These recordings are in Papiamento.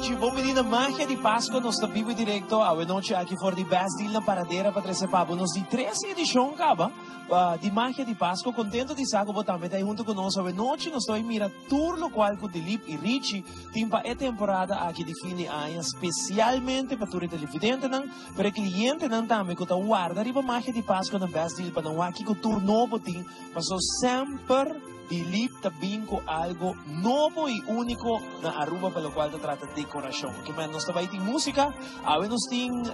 nochi. Bon bini na Magia di Pasco. Nos ta bibo y directo awe nochi aki for di Best Deal na Paradera pa trece pa bo nos di tres edicion caba di Magia di Pasco. Contento di sa cu bo tambe ta ahí hunto cu nos awe nochi. Nos ta bay mira tur locual cu Dilip y Richie tin pa e temporada aki di fin di aña, specialmente pa tur e televidentenan, pero e clientenan tambe cu ta warda riba Magia di Pasco na Best Deal pa nan wak kico tur nobo tin, paso semper. Dilip ta bin cu algo nobo y unico na Aruba pa locual ta trata decoracion. Oke men nos ta bay tin musica. Awe nos tin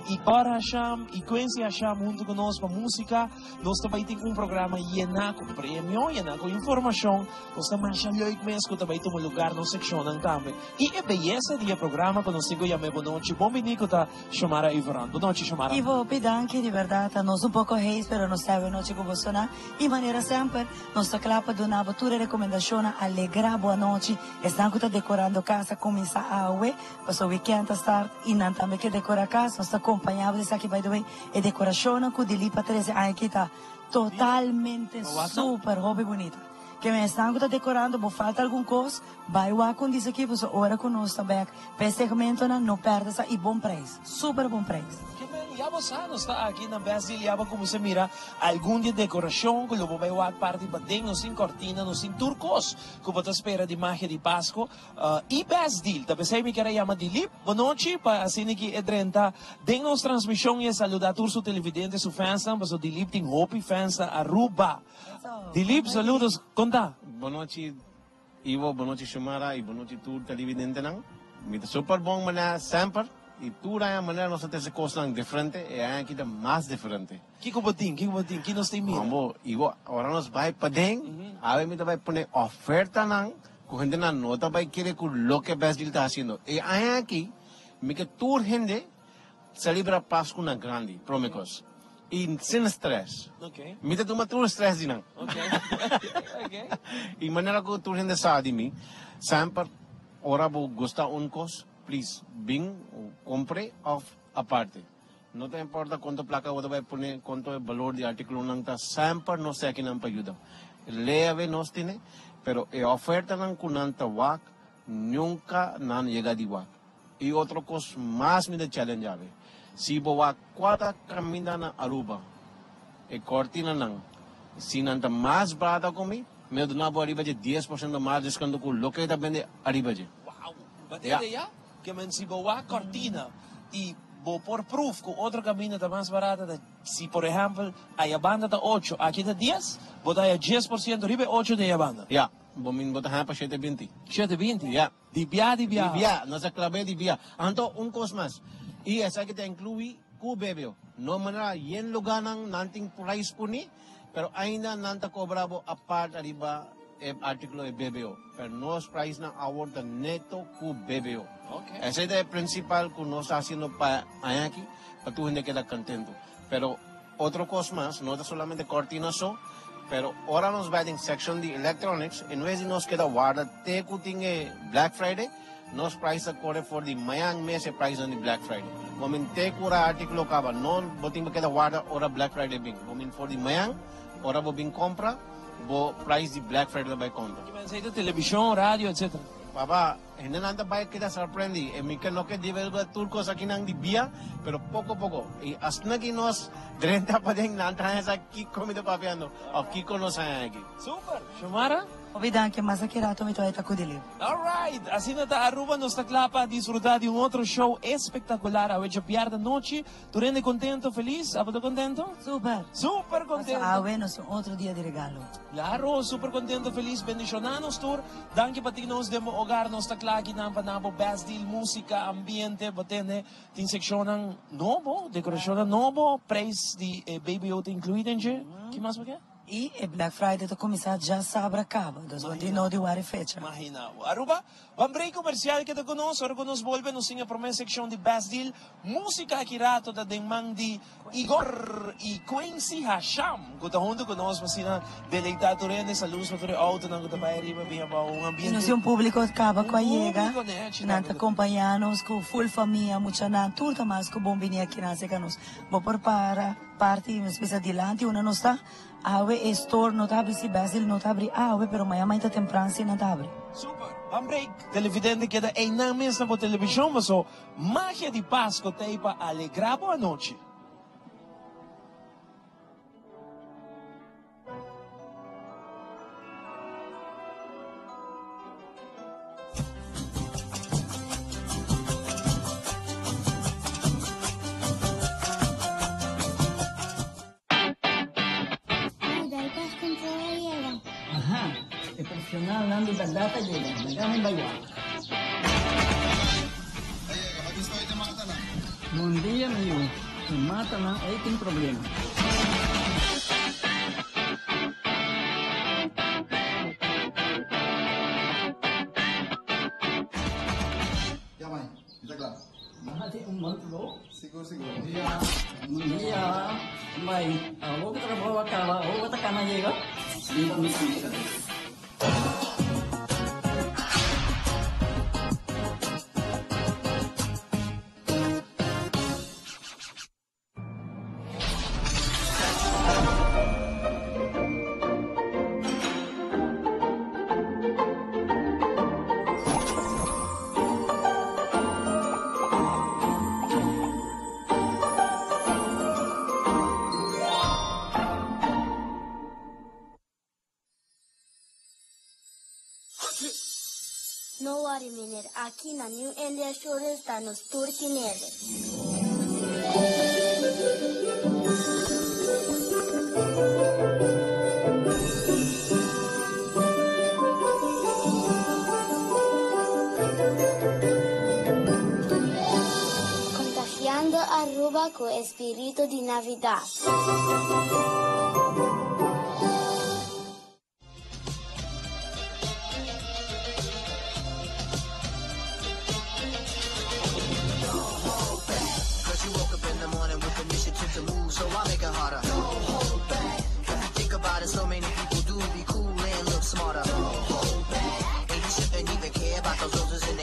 Igor Hasham y Quincy Hasham hunto cu nos pa musica. Nos ta bay tin un programa yena cu premio, yena cu informacion. Nos ta masha leuk mes cu ta bay tuma lugar nos seccionnan tambe. Y e beyesa di e programa cu nos tin cu yam'e bo nochi bon bini cu ta Shomara Ivoran. Bo nochi Shomara. Ivo, hopi danki, di berdad ta nos un poco hees pero nos ta awe nochi cu bosonan y manera semper. Nos ta kla pa duna bo tur e rekomendashonnan. Alegrá bo anochi. Esnan ku ta dekorando kas a kuminsá awe, pasobra wikènt ta start i nan tambe ke dekorá kas. Nos ta kompañá bo di esaki. By the way, e dekorashonnan ku Dilip a trese aña aki ta totalmente super hopi bunita. Ke men esnan ku ta dekorando, bo falta algun kos, bai wak un disaki pasobra ora ku nos ta bèk pa e segmentonan, no pèrdè sa i bon preis, super bon preis. Ke men ya bo sa, nos ta aki na Best Deal ya bo kuminsá mira Algun di e decoracion cu lo bo bay wak parti paden, nos tin cortina, nos tin tur cos cu bo ta spera di magia di Pasco y Best Deal. Ta pesey mi kier a yama Dilip bonochi pa asina ki e drenta den nos transmision y e saluda tur su televidente, su fansnan, pasobra Dilip tin hopi fans na Aruba. Dilip, saludos, con ta? Bonochi Ivo, bonochi Shumara y bonochi tur televidentenan. Mi ta super bon manera semper y tur aña manera nos ta trece cosnan diferente, e aña aki ta mas diferente. Kiko bo tin? Kiko bo tin? Ki nos tin mira? Mambo, Ivo, ora nos bai paden, awe mi ta bai pone ofertanan cu hendenan no ta bai kere cu loke Best Deal ta haciendo. E aña aki mi ke tur hende celebra Pascu na grandi, prome cos. Y sin stress. Mi ta tuma tur stress di nan. Y manera cu tur hende sa di mi, semper ora bo gusta un cos, please bin compre of aparte. No ta importa cuanto placa bo ta bay pone, cuanto e balor di articulonan ta, semper nos ta akinan pa yuda. Leve nos tene, pero e ofertanan cu nan ta wak, nunca nan yega di wak. Y otro cos mas mi ta challenge awe, si bo wak cuata caminda na Aruba, e cortinanan, si nan ta mas barata cu mi, mi ta duna bo ariba dje 10% mas descuento cu loke ta bende ariba dje. Wow! Batende ya? Ke men si bo wak cortina y bo por proof cu otro caminda ta mas barata ta si por ehempel aya banda ta ocho aki ta dies, bo ta haya 10% riba e ocho di aya banda. Ya, bo min bo ta haya pa shete binti. Shete binti? Ya. Di bia di bia. Di bia, nos a klab'é di bia. Anto un kos mas, i esaki ta inkluí ku bebeo. No manera yen lugánan nan tin prijs puni, pero ainda nan ta kobra bo apart ariba e artíkulo e bebeo. Pero nos prijsnan awor ta neto ku bebeo. Esei ta e prinsipal ku nos ta hasiendo pa aña aki, pa tur hende keda kontentu. Pero otro kos mas, no ta solamente kòrtina so, pero ora nos bai den sekshon di electronics, en wes di nos keda warda te ku tin e Black Friday, nos prijs ta kore for di mañan mes e prijsnan di Black Friday. Bo min te ku ora artíkulo kaba, no bo tin ku keda warda ora Black Friday bin. Bo min for di mañan, ora bo bin kompra, bo prijs di Black Friday ta bai konta. Ki mensai ta televishon, radio, etc. Papa, hendenan ta bai keda sorprendi. E mi ke no ke develba tur kos akinan di bia, pero poko poko. I asina ki nos drenta paden nan ta haña sa kiko mi ta papiando of kiko nos haña aki. Super! Shomara? Hopi danki, mas aki rato mi ta bai ta ku Dilip. Alright! Asina ta Aruba, nos ta kla pa disfruta di un otro show espektakular awe djabièrnè nochi. Tur hende contento, feliz? Abo ta contento? Super! Super contento! Paso awe nos tin otro dia di regalo. Claro, super contento, feliz, bendiciona nos tur. Danki pa tin nos den bo hogar, nos ta cla aki nan pa na bo best deal, musica, ambiente, bo tende, tin seccionnan nobo, decoracionnan nobo, prijs di e BBO ta inclui den dje. Ki mas bo ke? Y e Black Friday ta cuminsa djasabra caba, dus bo tin no di wari fecha. Imagina bo. Aruba, Ban break comercial keda cu nos, ora cu nos bolbe nos tin e prome seccion di Best Deal, Musica aki rato ta den man di Igor y Quincy Hasham cu ta hunto cu nos pa asina deleita tur hende, saludos pa tur e autonan cu ta bay ariba bin abao, un ambiente. Nos tin un publico caba cu a yega, nan ta compaña nos cu full famia, muchanan, tur ta mas cu bon bini aki nan cerca nos. Bo por para parti, nos bisa dilanti unda nos ta. Awe e store no ta habri si Basil no ta habri awe pero maña mainta tempran si nan ta habri. Super! Ban break, televidente keda einan mes na bo television paso magia di Pasco ta ei pa alegra bo anochi. Aha, e profesionalnan di berdad a yega. Laga mi bai wak. Bon dia, mi yu. E matanan ei tin problema. Ya mai, mi ta kla. Bo hasi un bon trabou. Sigur, sigur. Bon dia. Bon dia. Mai, awor ku trabou a kaba, awor bo ta kana yega? Bin ku mi pizza. No worry meneer, aki na New India Assurance ta nos tur tinele. Contagiando Aruba cu espirito di Navidad.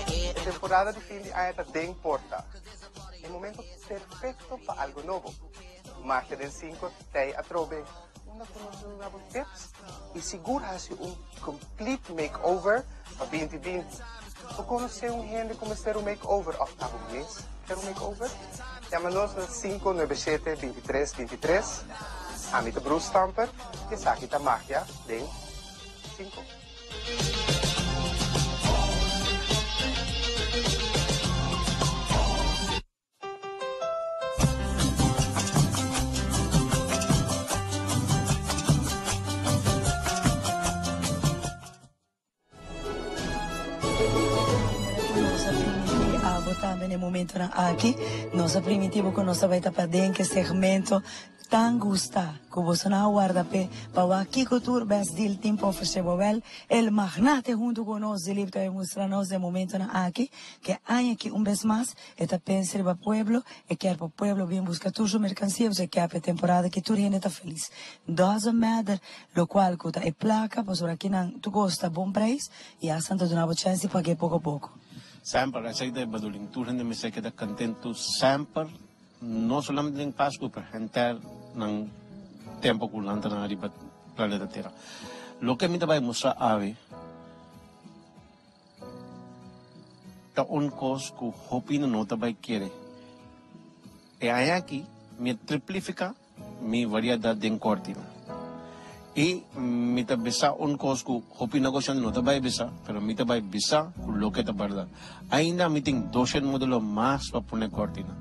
E temporada di fin di aña ta den porta. E momento perfecto pa algo nobo. Magia den cinco tei atrobe. Unda ku nos duna bo tips i sigur hasi un complete makeover pa 2020. Bo konosé un hende ku mester un makeover òf abo mes ker un makeover? Yama nos na 597 23 23. Ami ta Bruce Stamper i esaki ta Magia den Cinco. Nos a primintí abo tambe na e momentonan aki. Nos a primintí bo ku nos ta bai ta paden ku e segmento tan gusta ku bosonan a warda p'e pa wak kiko tur Best Deal tin pa ofresé bo. Wèl, el magnate huntu ku nos Dilip ta bai mustra nos den e momentonan aki ku e aña aki un bes mas E ta pensa riba pueblo, e kier pa pueblo bin buska tur su merkansia, pasobra e kier pa e temporada ki tur hende ta felis. Doesn't matter lokual ku ta e plaka, pasobra akinan tur kos ta bon preis i asta nan ta duna bo chèns di pag'é poko poko. Semper, esei ta e bedoeling, tur hende mester keda kontentu semper, no solamente den Pasku, pero henter nan tempo ku nan ta nan riba planeta Tera. Loke mi ta bai mustra awe. Ta un kos ku hopi no ta bai kere. E aña aki mi a triplifiká mi variedat den kòrtina. I mi ta bisa un kos ku hopi negoshante no ta bai bisa, pero mi ta bai bisa ku loke ta bèrdat. Ainda mi tin doshen modelo mas pa pone kòrtina.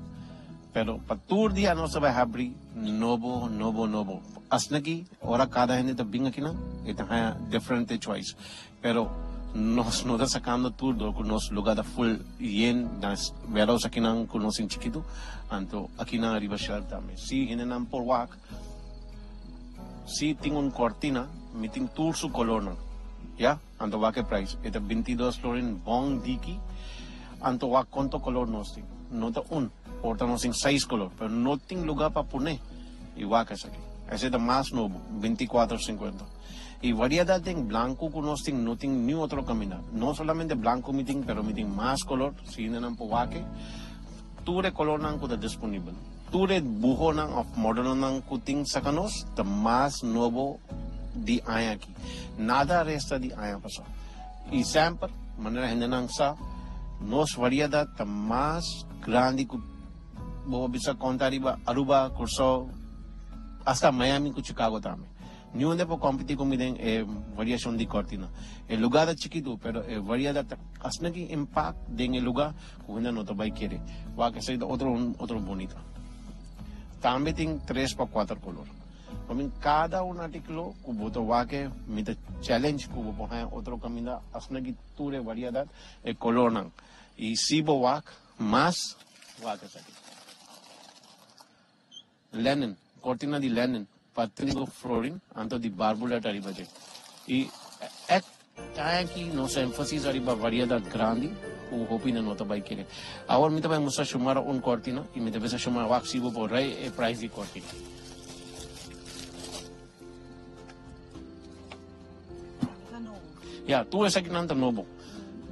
Pero pa tur dia nos ta bai habri nobo, nobo, nobo. Asina aki ora kada hende ta bin akinan e ta haña diferente choice. Pero nos no ta sacando tur dor cu nos lugar ta full yen na warehouse akinan cu nos tin chikitu, anto akinan ariba shelf tambe. Si hendenan por wak, si tin un cortina, mi tin tur su colornan, ya, anto wak e prijs, e ta 22 florin bon diki, anto wak cuanto color nos tin, no ta un, por ta nos tin seis color, pero no tin lugar pa pone, y wak esaki, ese ta mas nobo, 24 cincuenta. E variedad den blanco cu nos tin no tin ni otro caminda. No solamente blanco mi tin, pero mi tin mas color, si hendenan por wak e. Tur e colornan cu ta disponibel. Tur e buhonan of modelonan cu tin saca nos ta mas nobo di aña aki. Nada resta di aña pasa. Y semper. Manera hendenan sa, nos variedad ta mas grandi cu bo por bisa conta riba Aruba, Corsou, hasta Miami cu Chicago tambe. Niun hende por competi cu mi den e variacion di cortina. E lugar ta chikitu, pero e variedad ta asina tin impact den e lugar cu hende no ta bay kere. Wak esey ta otro otro bunita. Tambe tin tres pa cuater color. Pa mi cada un articulo cu bo ta wak e mi ta challenge cu bo por haya otro caminda asina ki tur e variedad e colornan. Y si bo wak mas wak esaki. Lenen, cortina di lenen pa trigo florin anto di barbula ta riba dje. Y e aki nos enfasis ariba variedad grandi cu hopi na no ta bay kere. Awor mi ta bay mustra Xiomara un cortina y mi ta bisa Xiomara wak si bo por rey e prijs di cortina. Ya, tur esakinan ta nobo.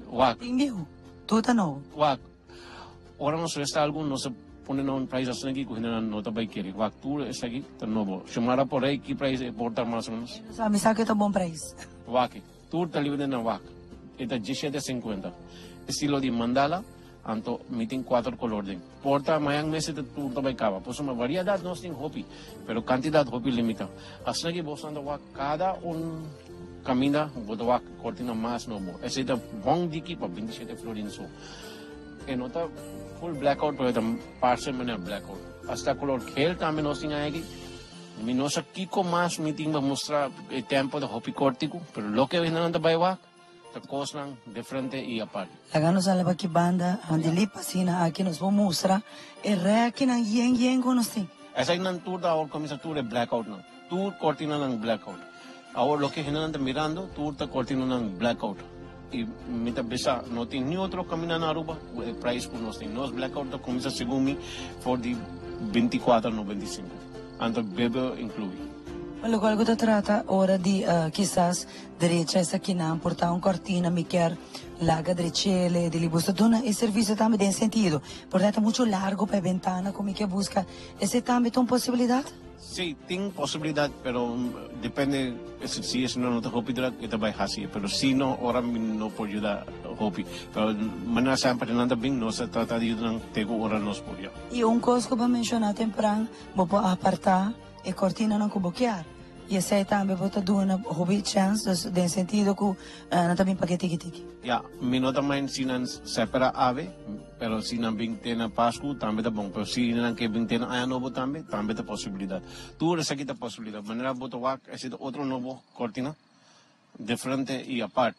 Wak. Tin bihu, tur ta nobo. Wak. Ora nos resta algu, nos ta pone na un prijs asina aki ku hendenan no ta bai kere. Wak, tur esaki ta nobo. Xiomara por rei, ki prijs e por ta mas o menos? Sa, mi sa ku e ta bon prijs. Wak, tur ta libre na wak. E ta diesshete sinkuenta. Estilo di mandala, anto mi tin kuater kolor den. Por ta mañan mester ta tur ta bai kaba. Pasobra variedat nos tin hopi, pero kantidat hopi limita. Asina ki boso ta wak kada un kaminda, bo ta wak kortina mas nobo. Esei ta bon diki pa bintishete florin so. E no ta full blackout pero e ta parse manera blackout. Hasta color geel tambe nos tin aki. Mi no sa kico mas mi tin pa mustra e tempo ta hopi cortico, pero loke nan ta bay wak ta cosnan diferente y apart. Laga nos a laba ki banda di lip asina aki nos por mustra e rekinan yen yen cu nos tin. Esaki tur ta awor cuminsa tur e blackout nan. Tur cortinanan blackout. Awor loke hendenan ta mirando tur ta cortinanan blackout. Y mi ta bisa no tin ni otro caminda na Aruba cu e prijs cu nos tin. Nos blackout ta cuminsa segun mi for di 24 95. Anto bebe inclui. Pa locual cu ta trata ora di kisas drecha esakinan por ta un cortina mi kier laga drechele di li busta duna e servicio tambe den sentido por ta mucho largo pa e bentana cu mi kier busca esey tambe ta un posibilidad? Sí, tin posibilidad, pero depende si es no ta hopi druk, e ta bai haci. Pero si no, ora mi no por yuda hopi. Pero manera semper nan ta bin, nos ta trata di yuda nan te cu ora nos por, ya. Y un cos cu bo a menciona tempran, bo por aparta e cortinanan cu bo kier. Y esey tambe bo ta duna hopi chance, dus den sentido cu nan ta bin paket tiki tiki. Ya, mi no ta mind si nan separa awe, Pero si nan bin te na Pascu tambe ta bon, pero si nan ke bin te na Aña Nobo tambe, tambe ta posibilidad. Tur esaki ta posibilidad. Manera bo ta wak, esei ta otro nobo cortina, diferente y apart.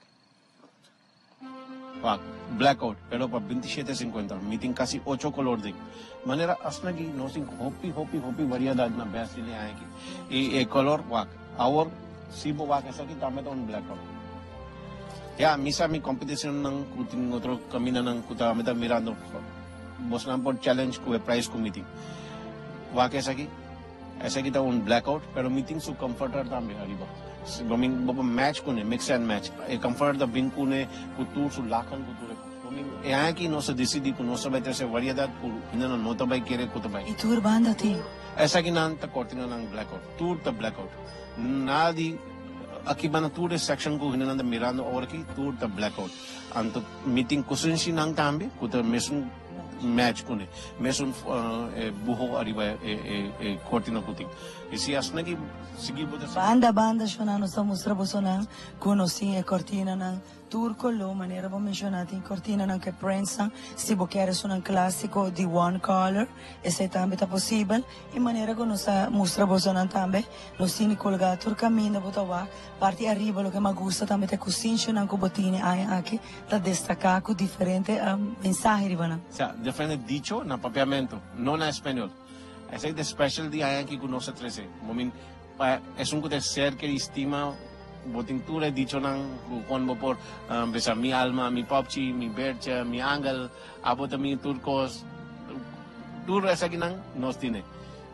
Wak, blackout, pero pa 27 cincuenta. Mi tin casi ocho color den. Manera asina aki nos tin hopi, hopi, hopi variedad na Best Deal e aña aki. Y e color, wak, awor si bo wak esaki tambe ta un blackout. Ya, mi sa mi competicionnan cu tin otro camindanan cu ta mi ta mirando. Bosnan por challenge cu e prijs cu mi tin. Wak esaki, esaki ta un blackout, pero mi tin su comforter tambe ariba. Bo min bo por match cune, mix and match. E comforter ta bin cune cu tur su laken cu tur e cos. Bo min e aña aki nos a dicidi cu nos ta bay trece variedad cu hendenan no ta bay kere cu ta bay. Y tur banda tin. Esakinan ta cortinanan blackout. Tur ta blackout. Nada di aki banda tur e section ku hendenan ta mirando awor aki tur ta blackout. Anto mi tin kusinsinan tambe ku ta mesun match kuné, mesun buho ariba e kortina ku tin. I si asina ki sigui bo ta sa. Banda banda shona nos ta mustra bosonan ku nos tin e kortinanan. Tur color, manera bo menciona tin cortinanan cu e printsnan, si bo kier esunnan clasico di one color, esey tambe ta posibel. Y manera cu nos a mustra bosonan tambe, nos tini colga tur caminda bo ta wak. Parti ariba loke mas gusta tambe ta e cusinchonan cu bo tini aña aki ta destaca cu diferente mensahe riba nan. Sa, diferente dicho na Papiamento, no na Español. Esey ta e special di aña aki cu nos a trece. Bo min. Pa esun ku ta serka di stima bo tin tur e dichonan ku kon bo por bisa mi alma, mi popchi, mi bercha, mi angel, abo ta mi tur kos, tur esakinan nos tine.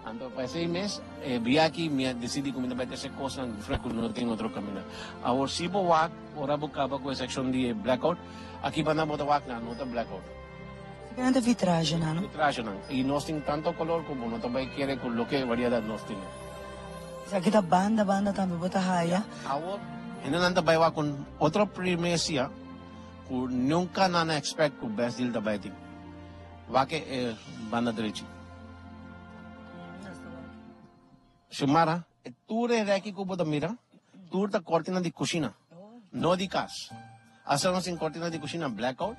Anto pa esei mes e bia aki mi a disidi ku mi ta bai trese kosnan diferente ku no tin otro kaminda. Awor si bo wak ora bo kaba ku e sekshon di e blackout, aki banda bo ta wak nan no ta blackout. Nan ta vitragenan, no? Vitragenan. I nos tin tanto color ku bo no ta bai kere ku loke variedad nos tin. Esaki ta banda banda tambe bo ta haya. Awor hendenan ta bai wak un otro primesia. Ku nunka nan a expect ku Best Deal ta bai tin. Wak e banda drechi. Xiomara, e tur e reki ku bo ta mira, tur ta kortina di kushina, no di kas. Asta nos tin kortina di kushina blackout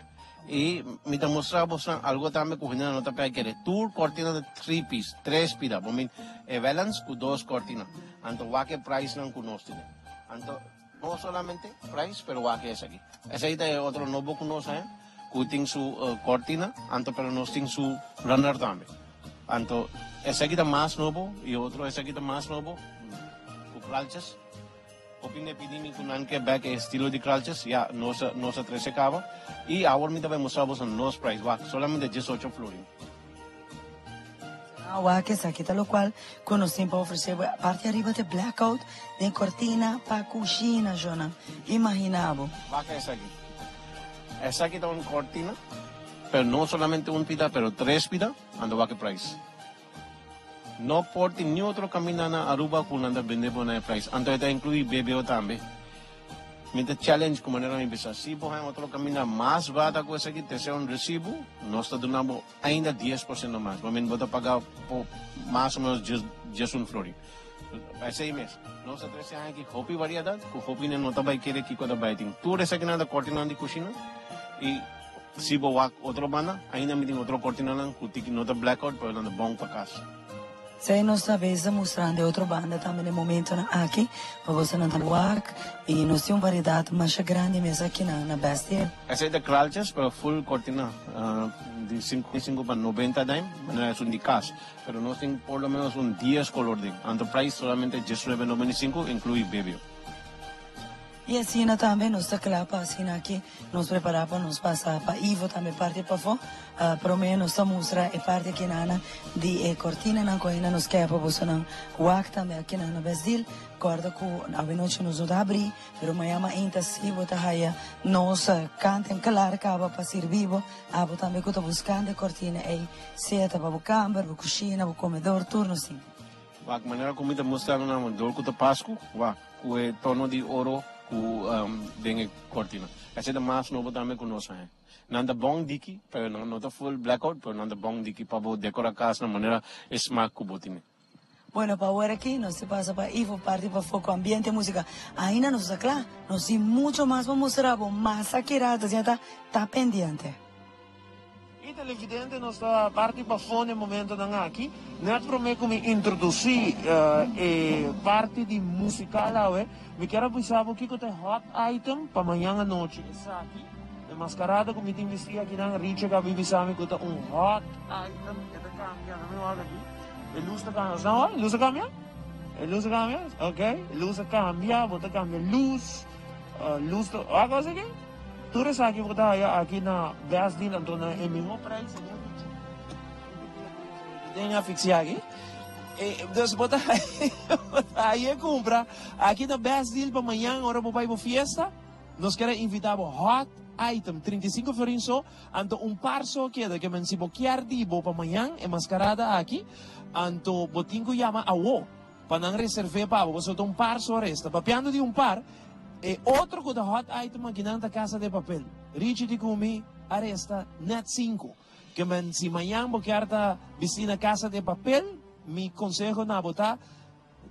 i mi ta mustra bosnan algo tambe ku hende no ta pega kere. Tur kortina ta three piece, tres pida. Bo min e valance ku dos kortina. Anto wak e pricenan ku nos tene. Anto no solamente price pero wak esaki. Esaki ta e otro nobo ku nos haña ku tin su kortina anto pero nos tin su runner tambe. Anto esaki ta mas nobo i otro esaki ta mas nobo ku kraltjes. Hopi ne pidi mi ku nan ke bek e estilo di kraltjes, ya nos a nos a trese kaba i awor mi ta bai mustra boso nos prijs wak solamente diesocho florin. Ah wak esaki ta lokual ku nos tin pa ofresé bo. Parti ariba ta blackout den kortina pa kushina shona. Imagina bo. Wak esaki. Esaki ta un kortina pero no solamente un pida pero tres pida anto wak e prijs. No por tin ni otro caminda na Aruba cu nan ta bende bo na e prijs. Anto e ta inclui BBO tambe. Mi ta challenge cu manera mi bisa, si bo haña otro caminda mas barata cu esaki, te sea un recibo, nos ta duna bo ainda 10% mas. Bo men bo ta paga po mas o menos 11 florin. Esey mes. Nos ta trece aña aki hopi variedad cu hopi hende no ta bay kere kico ta bay tin. Tur esakinan ta cortinan di cushina y Si bo wak otro banda, ainda mi tin otro cortinanan cu tiki no ta blackout pero nan ta bon pa cas. Esei nos ta beza mustrando e otro banda tambe na e momentonan aki pa bosonan ta wak y nos tin un variedad masha grandi mes aki na Best Deal. Esei ta kraltjes pero full cortina di 55 pa 90 duim manera esun di cas pero nos tin por lo menos un dies color den anto prijs solamente 19.95 inclui bebio. I asina tambe nos ta kla pa asina aki nos prepará pa nos pasa pa Ivo tambe parti pafó. Promé nos ta mustra e parti akinana di e kortinanan ku ainda nos ke pa bosonan wak tambe akinan na Best Deal. Kòrda ku awenochi nos no ta habrí, pero mañan mainta si bo ta haya nos kant en klar kaba pa sirbi bo. Abo tambe ku ta buskando e kortina ei, sea ta pa bo kamber, bo kushina, bo komedor, tur nos tin. Wak manera ku mi ta mustra nan dor ku ta Pasku, wak. Ku e tono di oro ku den e kortina. Esei ta mas nobo tambe ku nos haña. Nan ta bon diki, pero nan no ta full blackout, pero nan ta bon diki pa bo dekora kas na manera e smak ku bo tene. Bueno, pa awor aki nos ta pasa pa Ivo parti pafó ku ambiente musika. Ainda nos ta kla, nos tin mucho mas pa mustra bo, mas aki rato, asina ta, ta pendiente. Y televidente nos ta parti pafó n'e momentonan aki. Net prome cu mi introduci e parti di musical awe, mi kier a bisa bo kico ta e hot item pa mañan anochi. Esaki, e mascarada cu mi tin bisti akinan, Richard a bisa mi cu ta un hot item. E ta cambia, no mi wak aki. E luz ta cambia. Nos nan wak? E luz a cambia? E luz a cambia? Ok, e luz a cambia, bo ta cambia luz. Luz ta, wak aki? Tur esaki bo ta haya aki na Best Deal anto na e miho prijs segun den aficia aki. Dus bo ta haya cumpra aki na Best Deal pa mañan ora bo bay bo fiesta. Nos kier a invita bo hot item 35 florin so anto un par so keda ke men si bo kier di bo pa mañan e mascarada aki anto bo tin cu yama awo. Pa nan reserv'é pa bo, pasobra ta un par so resta. Papiando di un par, e otro ku ta hot item akinan ta Casa de Papel. Richie di ku mi a resta net sinku. Ke men si mañan bo kier ta bisti na Casa de Papel, mi konseho na bo ta,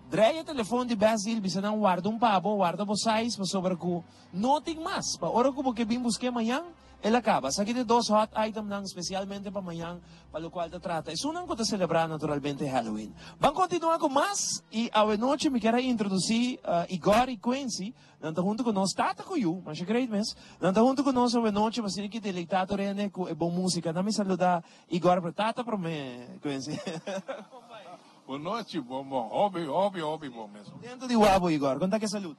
drei e telefon di Best Deal bisa nan warda un pa bo, warda bo size pasobra ku no tin mas. Pa ora ku bo ke bin busk'é mañan, El a caba. Esaki ta e dos hot itemnan specialmente pa mañan pa locual ta trata esunnan cu ta celebra naturalmente Halloween. Ban continua cu mas y awe nochi mi kier a introduci Igor y Quincy. Nan ta hunto cu nos, tata cu yu, masha great mes. Nan ta hunto cu nos awe nochi pa asina ki deleita tur hende cu e bon musica. Na mi saluda Igor pero tata prome, Quincy. Bon nochi, bon bon. Hopi, hopi, hopi bon mes. Contento di wak bo Igor. Con ta ke salud?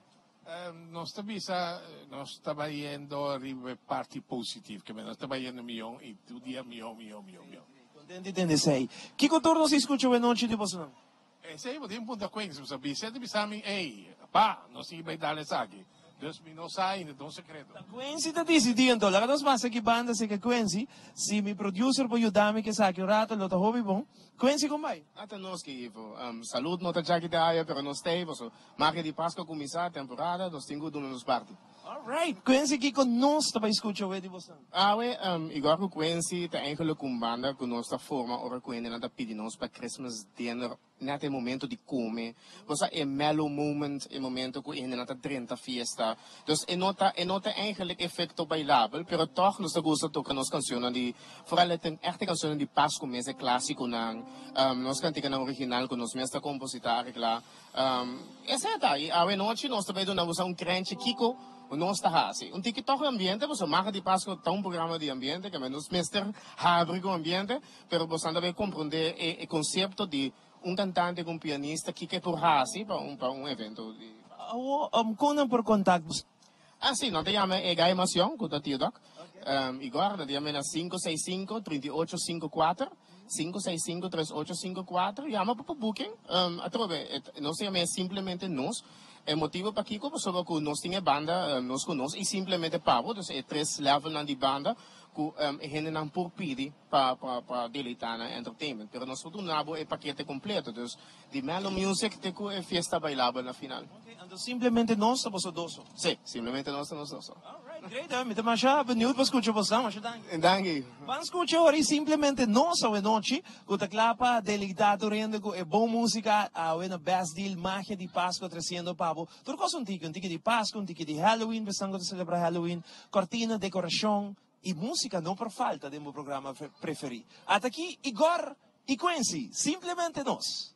Nos ta bisa nos ta bayendo riba e parti positief, ke nos ta bayendo mion i tur dia mion, mion, mion, mion. Kontent di tende esei. Kiko tur nos a skucha awe nochi di bosonan? Esei bo tin punta kuen, si bo sa bisa e ta bisa mi, ey, pa, nos tin ki bai dal esaki. Dus mi no sa ainda, ta un sekreto. Ta Quincy ta disidí anto. Laga nos pasa aki banda serka Quincy. Si mi producer por yuda mi ku esaki un rato lo ta hopi bon. Quincy kon bai? Ata nos ki Ivo. Salud no ta djaki te haya pero nos ta ei paso magia di Pascua a cuminsa, temporada, nos tin cu duna nos parti. Alright, Quincy kiko nos ta bai skucha awe di bosan? Awe, Igor ku Quincy ta eigenlijk un banda ku nos ta forma ora ku hendenan ta pidi nos pa Christmas dinner net e momento di come. Bo sa e mellow moment, e momento ku e hendenan ta drenta fiesta. Dus e no ta e no ta eigenlijk efecto bailabel, pero tog nos ta gusta toca nos cancionnan di, vooral e ten echte cancionnan di Pascu mes, e clasiconan, nos canticanan original cu nos mes ta composita, arregla. Esei ta, y awe nochi nos ta bay duna boso un krenchi kico nos ta haci. Un tiki tog ambiente, pasobra Magia di Pascu ta un programa di ambiente, kende nos mester habri cu ambiente, pero boso ta bay comprende e concepto di un cantante cu un pianista kico e por haci pa un pa un evento di. Awo, con nan por contact boso? Ah si, nan ta yama e Guy Macion cu ta Tio Doc. Igor, nan ta yama na 565 3854, 565 3854. Yama pa pa booking. Atrobe, nos ta yama simplemente nos. E motibo pakico pasobra cu nos tin e banda nos cu nos y simplemente pa bo. Dus e tres levelnan di banda cu e hendenan por pidi pa pa pa deleita nan entertainment. Pero nos por duna bo e pakete completo. Dus di mellow music te cu e fiesta bailabel na final. Ok, anto simplemente nos ta boso dos so? Si, simplemente nos ta nos dos so. Alright, great eh, mi ta masha benieuwd pa scucha boso, masha danki. Danki. Ban scucha ora y simplemente nos awe nochi cu ta cla pa deleita tur hende cu e bon musica awe na Best Deal Magia di Pascua treciendo pa bo tur cos un tiki, un tiki di Pascua, un tiki di Halloween, pa esnan cu ta celebra Halloween, cortina, decoracion y musica no por falta den bo programa preferi. Ata aki Igor y Quincy, simplemente nos.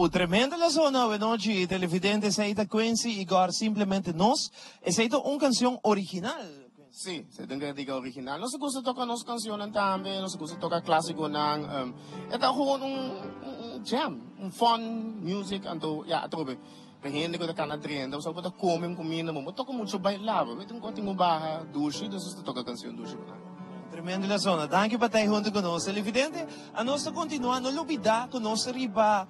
Tremendo la zona awe nochi, televidente. Esei ta Quincy Igor, Simplemente Nos. Esei ta un cancion original, Quincy. Sí, esei ta un cantica original. Nos a gusta toca nos cancionnan tambe, nos a gusta toca clasiconan. E ta gewoon un jam, un fun music, anto ya atrobe pa hende cu ta cana drenta, bo sa bo ta come un cuminda, bo no toca mucho baila, bo tin cu baha dushi, dus nos ta toca cancion dushi pa nan. Tremendo la zona. Danki pa ta ei hunto cu nos. Televidente, anos ta continua, no lubida cu nos ta riba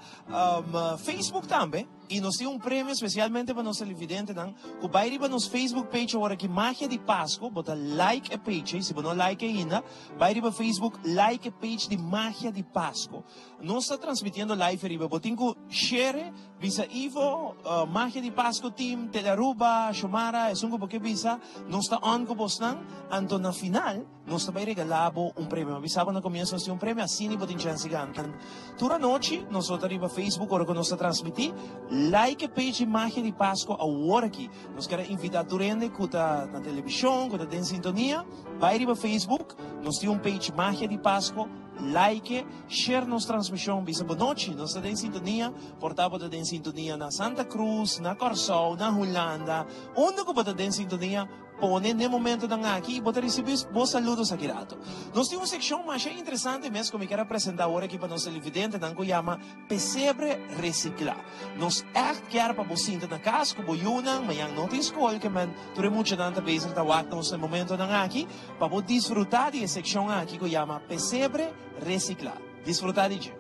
Facebook tambe y nos tin un premio especialmente pa nos televidentenan cu bay riba nos Facebook page awor aki Magia di Pasco, bo ta like e page ei, si bo no like ainda, bay riba Facebook like e page di Magia di Pasco. Nos ta transmitiendo live riba, bo tin cu share. Bisa Ivo, Magia di Pasco Team, Telearuba, Shomara, esun ku bo ke bisa, nos ta on ku bosnan, anto na final nos ta bai regalá bo un premio. Mi a bisa bo na komienso nos tin un premio, asina bo tin chèns di gana. Tur anochi nos lo ta riba Facebook ora ku nos ta transmití. Like e page di Magia di Pasco awor aki. Nos ker a invitá tur hende ku ta na televishon, ku ta den sintonia, bai riba Facebook, nos tin un page Magia di Pasco, like, share nos transmishon, bisa bo nochi, nos ta den sintonia. Por ta bo ta den sintonia na Santa Cruz, na Kòrsou, na Hulanda, unda ku bo ta den sintonia, pone n'e momentonan aki i bo ta risibí bo saludos aki rato. Nos tin un sekshon masha interesante mes ku mi kier a presentá awor aki pa nos televidentenan ku yama Pesebre Resiklá. Nos ègt kier pa bo sinta na kas ku bo yunan, mañan no tin skol ke men tur e muchanan ta bezig ta wak nos n'e momentonan aki, pa bo disfrutá di e sekshon aki ku yama Pesebre Resiklá. Disfrutá di dje.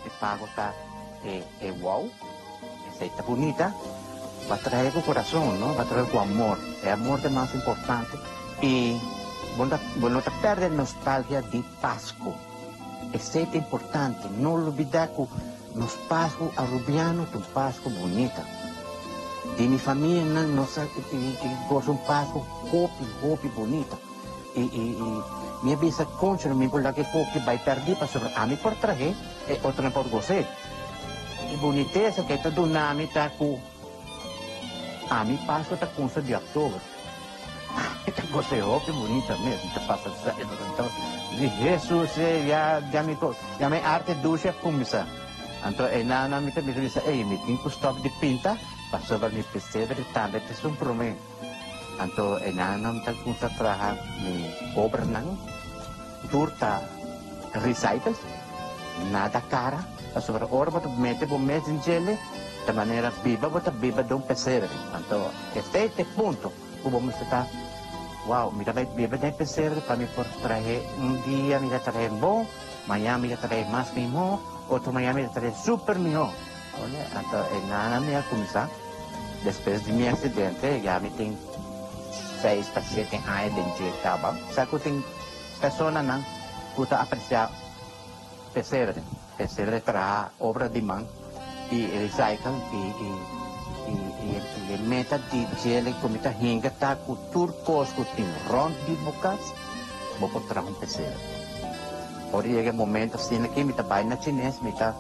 E pago ta e e wow, esei ta bunita, bo a trahe ku kurason no, bo a trahe ku amor, e amor ta e mas importante i bo no ta bo no ta pèrdè nostalgia di Pasku, esei ta importante, no lubidá ku Nos Pasku Arubiano ta un Pasku bunita. Di mi famianan nos a gosa un Pasku hopi hopi bunita. I i i mi a bisa concha no mi por laga e koki bai perdi pasobra ami por trahe e otronan por gos'é. E bunitesa ke ta duna mi ta ku ami Pasku ta kunsa di oktober. Mi ta gos'é hopi bunita mes. Mi ta pasa di Hesus ya ya mi ya mi arte dushi a kuminsá. Anto e nana mi ta bisa ey mi tin ku stòp di pinta pasobra mi pesebre tambe ta esun promé. Anto e nana mi ta kuminsá traha mi obranan tur ta recycled, nada kara, pasobra ora bo ta mete bo mes den djele ta manera biba bo ta biba den un pesebre. Anto esei ta e punto ku bo mester ta wow mi ta bai biba den e pesebre pa mi por trahe un dia mi ta trahe bon, mañan mi ta trahe mas mihó, otro mañan mi ta trahe super mihó. Anto e nana mi a kuminsá despues di mi aksidente ya mi tin seis pa shete aña den dje kaba. Sa ku tin Personanan ku ta apresiá pesebre, pesebre traha obra di man i recycle i i e meta di djele ku mi ta hinka ta ku tur kos ku tin rònt di bo kas bo por traha un pesebre. Ora yega e momento asina aki mi ta bai na chines mi ta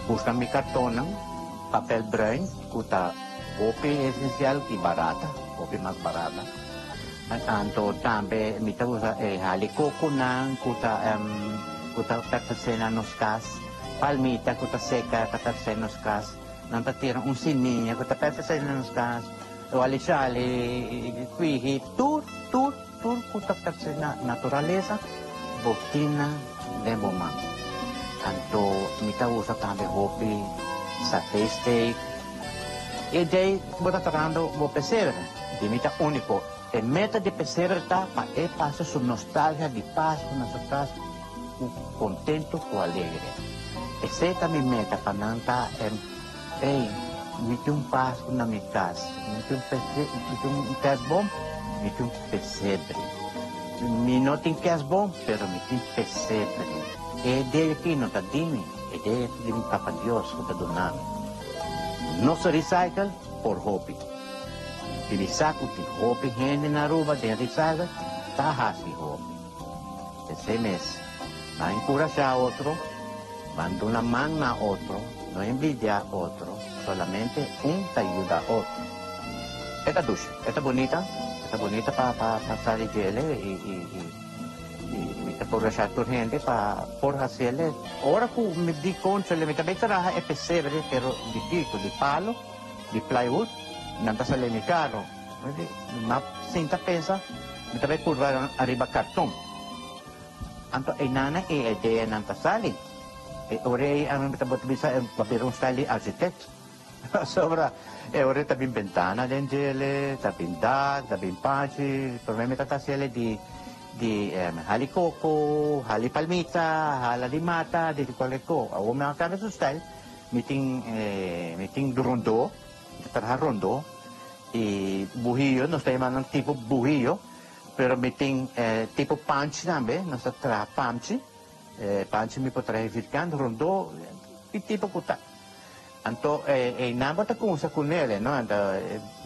buska mi kartonnan, papel bruin ku ta hopi esensial i barata, hopi mas barata. Anto tambe mi ta usa e halikokonan ku ta ku ta pertensé na nos kas, palmita ku ta seka ta pertensé na nos kas, nan ta tira un simia ku ta pertensé na nos kas, walishali, kwihi, tur tur tur ku ta pertensé na naturalesa bo tin nan den bo man. Anto mi ta usa tambe hopi satay steak. E dei bo ta trahando bo pesebre di mi ta unico. E meta di pesebre ta pa e pasa su nostalgia di Pascu na su cas cu contento cu alegre. Esey ta mi meta pa nan ta em ey mi tin un Pascu na mi cas, mi tin un pese mi tin un kerstboom, mi tin un pesebre. Mi no tin kerstboom, pero mi tin pesebre. E idea aki no ta di mi, e idea ta di mi Papa Dios ku ta duna mi. Nos ta recycle por hopi. I mi sa ku tin hopi hende na Aruba den recycle ta hasi hopi. P'esei mes, ban enkurashá otro, ban duna man na otro, no envidiá otro, solamente un ta yuda otro. E ta dushi, e ta bunita, e ta bunita pa pa pa sali djele i i i i mi ta enkurashá tur hende pa por hasiel. Ora ku mi di konchole mi ta bay traha e pesebre pero di kiko, di palo, di plywood, nan ta sali mi karo. Mi di, mi a sinta pensa, mi ta bay purba ariba karton. Anto einan e ideanan ta sali. E ora ei ami ta bota bisa e ta bira un style di architect. Pasobra e ora ei ta bin bentana den djele, ta bin dak, ta bin panchi. Prome mi ta ta hasiel di di hali koko, hali palmita, hala di mata, di kualke ko. Awor mi a kambia su style, mi tin mi tin rondó, mi ta traha rondó i buhio, nos ta yama nan tipo buhio. Pero mi tin tipo panchi tambe, nos ta traha panchi, panchi mi por traha virkant, rondó, ki tipo ku ta. Anto einan bo ta kumsa ku nele, no? Anto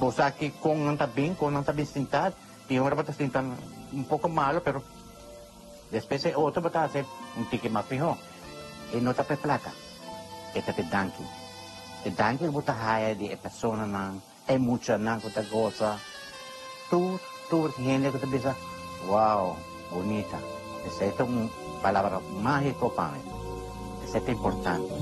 bo sa ki kon nan ta bin, kon nan ta bin sinta, tin ora bo ta sinta un poko malo, pero despues e otro bo ta hasi un tiki mas mihó. E no ta pa e plaka, e ta pa e danki. E danki ku bo ta haya di e personanan. E muchanan ku ta gosa, tur tur hende ku ta bisa, Wow, bunita. Esei ta un palabra mágiko pa mi. Esei ta importante.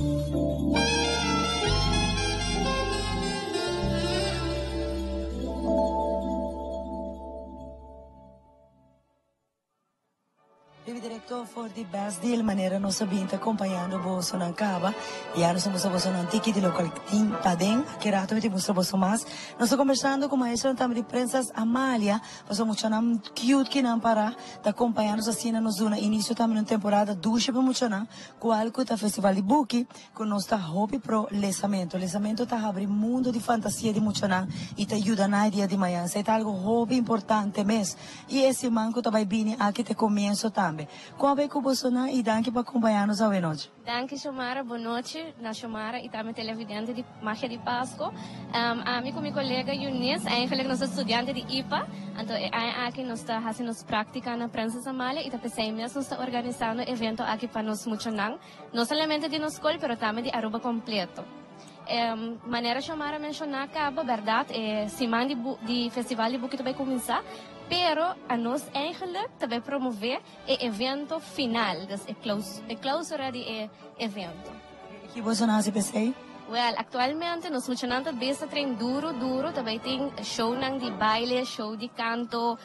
Bibi directo for di Best Deal manera nos a bin ta acompañando bosonan caba. Ya nos a mustra bosonan tiki di locual tin paden. Aki rato mi tin mustra boso mas. Nos ta conversando cu maestronan tambe di Princess Amalia pasobra muchanan cute kinan para ta acompaña nos asina nos duna inicio tambe di un temporada dushi pa muchanan cual cu ta Festival di Buki cu nos ta hopi pro lesamento. Lesamento ta habri mundo di fantasia di muchanan y ta yuda nan e dia di mañana. Esey ta algo hopi importante mes. Y e siman cu ta bay bini aki ta e comienso tambe. Con a bay cu bosonan y danki pa acompaña nos awe nochi. Danki Xiomara, bon nochi na Xiomara y tambe televidente di Magia di Pasco. Ami cu mi colega Eunice, eigenlijk nos ta studiante di ipa, anto e aña aki nos ta haci nos practica na Prinses Amalia y ta pesey mes nos ta organisando e evento aki pa nos muchanan, no solamente di nos scol pero tambe di Aruba completo. Manera Xiomara a menciona caba, berdad, e siman di di Festival di Buki ta bay cuminsa, pero anos eigenlijk ta bay promove e evento final, dus e e clausura di e evento. Y ki boso nan haci p'esey? Wel, actualmente nos muchanan ta bes ta train duro duro, ta bay tin shownan di baile, show di canto,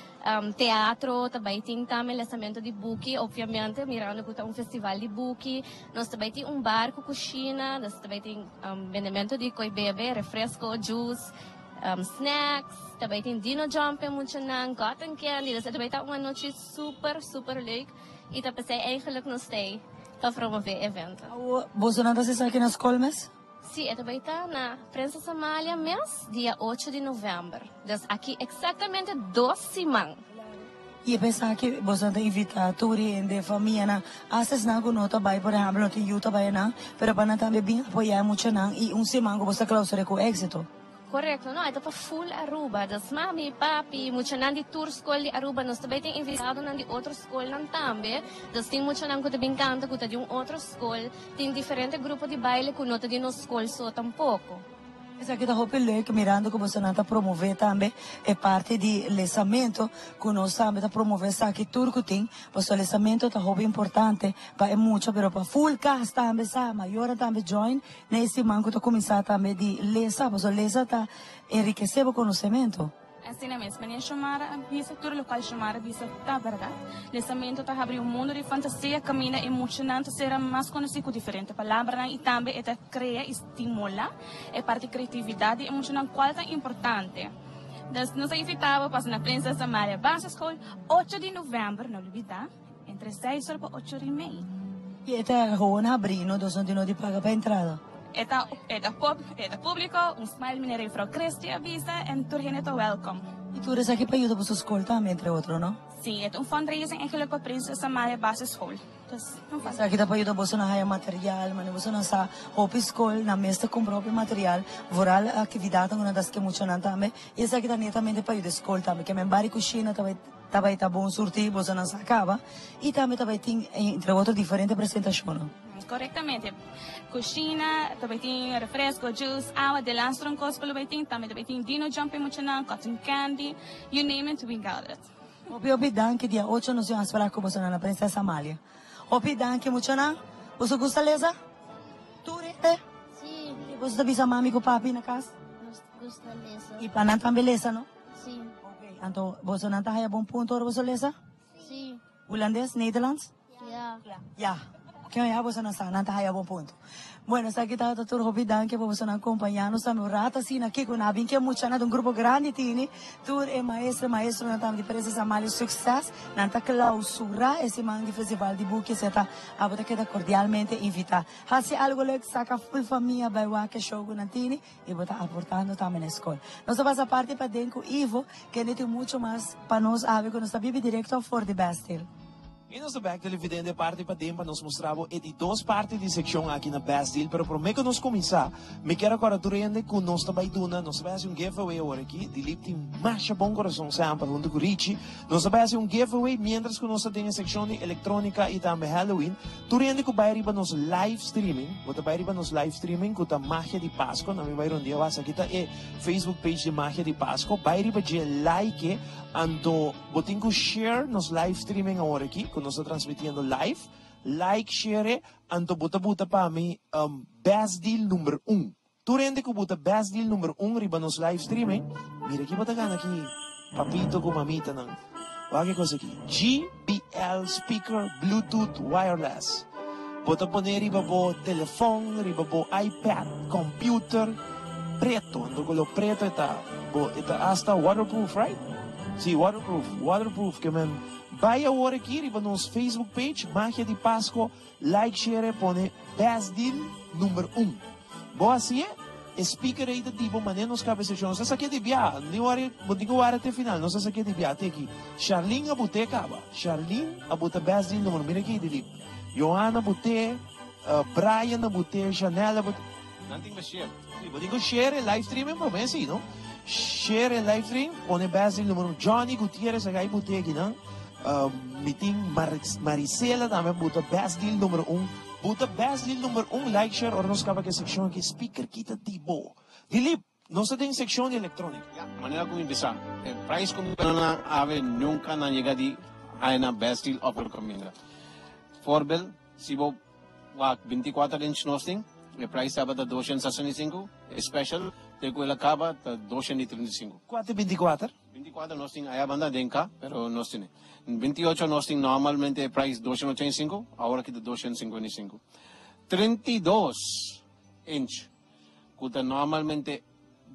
Teatro ta bai tin tambe lesamento di buki, obviamente, mirando ku ta un festival di buki. Nos ta bai tin un bar ku kushina, nos ta bai tin bendemento di koi bebe, refresko, juice, snacks, ta bai tin dino jumping muchanan, cotton candy. Dus e ta bai ta un anochi super, super leuk i ta p'esei eigenlijk nos ta ei pa promove e evento. Awo, bosonan ta hasi esaki na skol mes? Sí, e ta bai ta na Prinses Amalia mes dia ocho di november. Dus aki exactamente dos siman. I e pensa ki boso ta invita tur hende, famianan, hasta esnan ku no ta bai, por ehempel, no tin yu ta bai anan, pero pa nan tambe bin apoya e muchanan i un siman ku boso ta clausura ku éxito. Correcto, no, e ta pa full Aruba. Dus mami, papi, muchanan di tur school di Aruba, nos ta bay tin invitadonan di otro schoolnan tambe. Dus tin muchanan cu ta bin canta cu ta di un otro school. Tin diferente grupo di baile cu no ta di nos school so tampoco. Esaki ta hopi leuk mirando cu bosonan ta promove tambe e parti di lesamento cu nos tambe ta promove esaki tur cu tin, pasobra lesamento ta hopi importante pa e mucha pero pa full cas tambe sa, mayornan tambe join Na e siman ku ta kuminsá tambe di lesa, pasobra lesa ta enrikesé bo konosementu. Asina mes, manera Xiomara a bisa, tur lokual Xiomara a bisa ta bèrdat. Lesamentu ta habri un mundu di fantasia kaminda e muchanan ta sera mas konosí ku diferente palabranan i tambe e ta krea i stimulá e parti kreatividat di e muchanan kual ta importante. Dus nos a invitá bo pasa na Prinses Amalia Basisschool ocho di novèmber, no lubidá. Entre seis or pa ocho or i mei. I e ta gewoon habrí, no? Dus no tin no di paga pa entrada. E ta e ta pop e ta publico, un smile meneer y juffrouw Christy a bisa en tur hende ta welcome. Y tur esaki pa yuda boso school tambe entre otro, no? Si, e ta un fundraising eigenlijk pa Prinses Amalia Basisschool. Dus, un fun. Esaki ta pa yuda boso na haya material, manera boso nan sa hopi school nan mes ta cumpra hopi material, vooral actividadnan cu nan ta haci cu e muchanan tambe, y esaki ta netamente pa yuda e school tambe, ke men bari cushina ta bay ta bay ta bon surti, boso nan sa caba, y tambe ta bay tin entre otro diferente presentacionnan. Correctamente. Cushina, ta bay tin refresco, juice, awa, de laatste un cos cu lo bay tin, tambe ta bay tin dino jump pa e muchanan, cotton candy, you name it, we got it. Hopi hopi danki dia ocho nos tin afspraak ku bosonan na Princesa Amalia. Hopi danki muchanan. Boso gusta lesa? Tur hende? Si. I boso ta bisa mami ku papi na kas? Nos gusta lesa. I pa nan tambe lesa no? Si. Ok, anto bosonan ta haya bon punto ora boso lesa? Si. Hulandes, Nederlands? Ja. Ja. Kion ya boso nan sa, nan ta haya bon punto. Bueno, esaki tabata tur hopi danki pa boso nan compaña nos tambe un rato asina aki cu nan a bin ke mucha nan ta un grupo grandi tini. Tur e maestra y maestronan tambe di Princesa Amalia succes. Nan ta clausura e siman di festival di buki eseta. Abo ta keda cordialmente invita. Haci algo leuk, saca full famia bay wak e show cu nan tini y bo ta aportando tambe na e scol. Nos ta pasa parti paden cu Ivo, kende tin mucho mas pa nos awe cu nos ta bibi directo for di Bastille. I nos ta bek televidente parti paden pa nos mustra bo e di dos parti di sekshon aki na Best Deal. Pero prome ku nos kuminsá, mi kier a kòrda tur hende ku nos ta bai duna, nos ta bai hasi un giveaway awor aki. Dilip tin masha bon kurason semper huntu ku Richie. Nos ta bai hasi un giveaway miéntras ku nos ta den e sekshon di elektrónika i tambe Halloween. Tur hende ku bai riba nos live streaming, bo ta bai riba nos live streaming ku ta Magia di Pasko, na mi bai rondia wak esaki ta e Facebook page di Magia di Pasko, bai riba dje like anto. Bo tin cu share nos live streaming awor aki, cu nos ta transmitiendo live. Like, share, anto bo ta buta pa mi best deal number un. Tur hende cu buta best deal number un riba nos live streaming, mira ki bo ta gana aki, papito cu mamitanan. Wak e cos aki, JBL speaker bluetooth wireless. Bo ta pone riba bo telefon, riba bo iPad, computer, preto, anto color preto e ta, bo, e ta hasta waterproof, right? Si, waterproof, waterproof ke men bai awor aki riba nos Facebook page Magia di Pasco, like, share e pone best deal number un. Bo hasi'e, e speaker ei ta di bo manera nos kabesashon. Nos a saki'e di bia, ni wari, bo tin ku wara te final, nos a saki'e di bia te aki. Charlene a but'e kaba, Charlene a buta best deal number un, mira aki Dilip. Johanna a but'e, Brian a but'e, Janelle a but'e. Nan tin ku share. Si, bo tin ku share e live streaming promé si, no? Share e live stream, pone best deal number un. Johnny Gutierrez a gai but'e akinan. Mi tin Marisela tambe a buta best deal number un. Buta best deal number un like share ora nos kaba ku e sekshon aki speaker kita di bo. Dilip, nos ta den sekshon di elektronika. Ya, manera ku mi bisa, e prijs ku mi duna nan awe nunka nan yega di haya na best deal of recommenda. Voorbeeld, si bo wak 24 inch nos tin, e prijs tabata 265, e special te ku el a kaba ta 235. Kua ta 24? 24 nos tin aya banda den ka, pero nos tene. 28 nos tin normalmente e price 285, awor aki ta 255. 32 inch, ku ta normalmente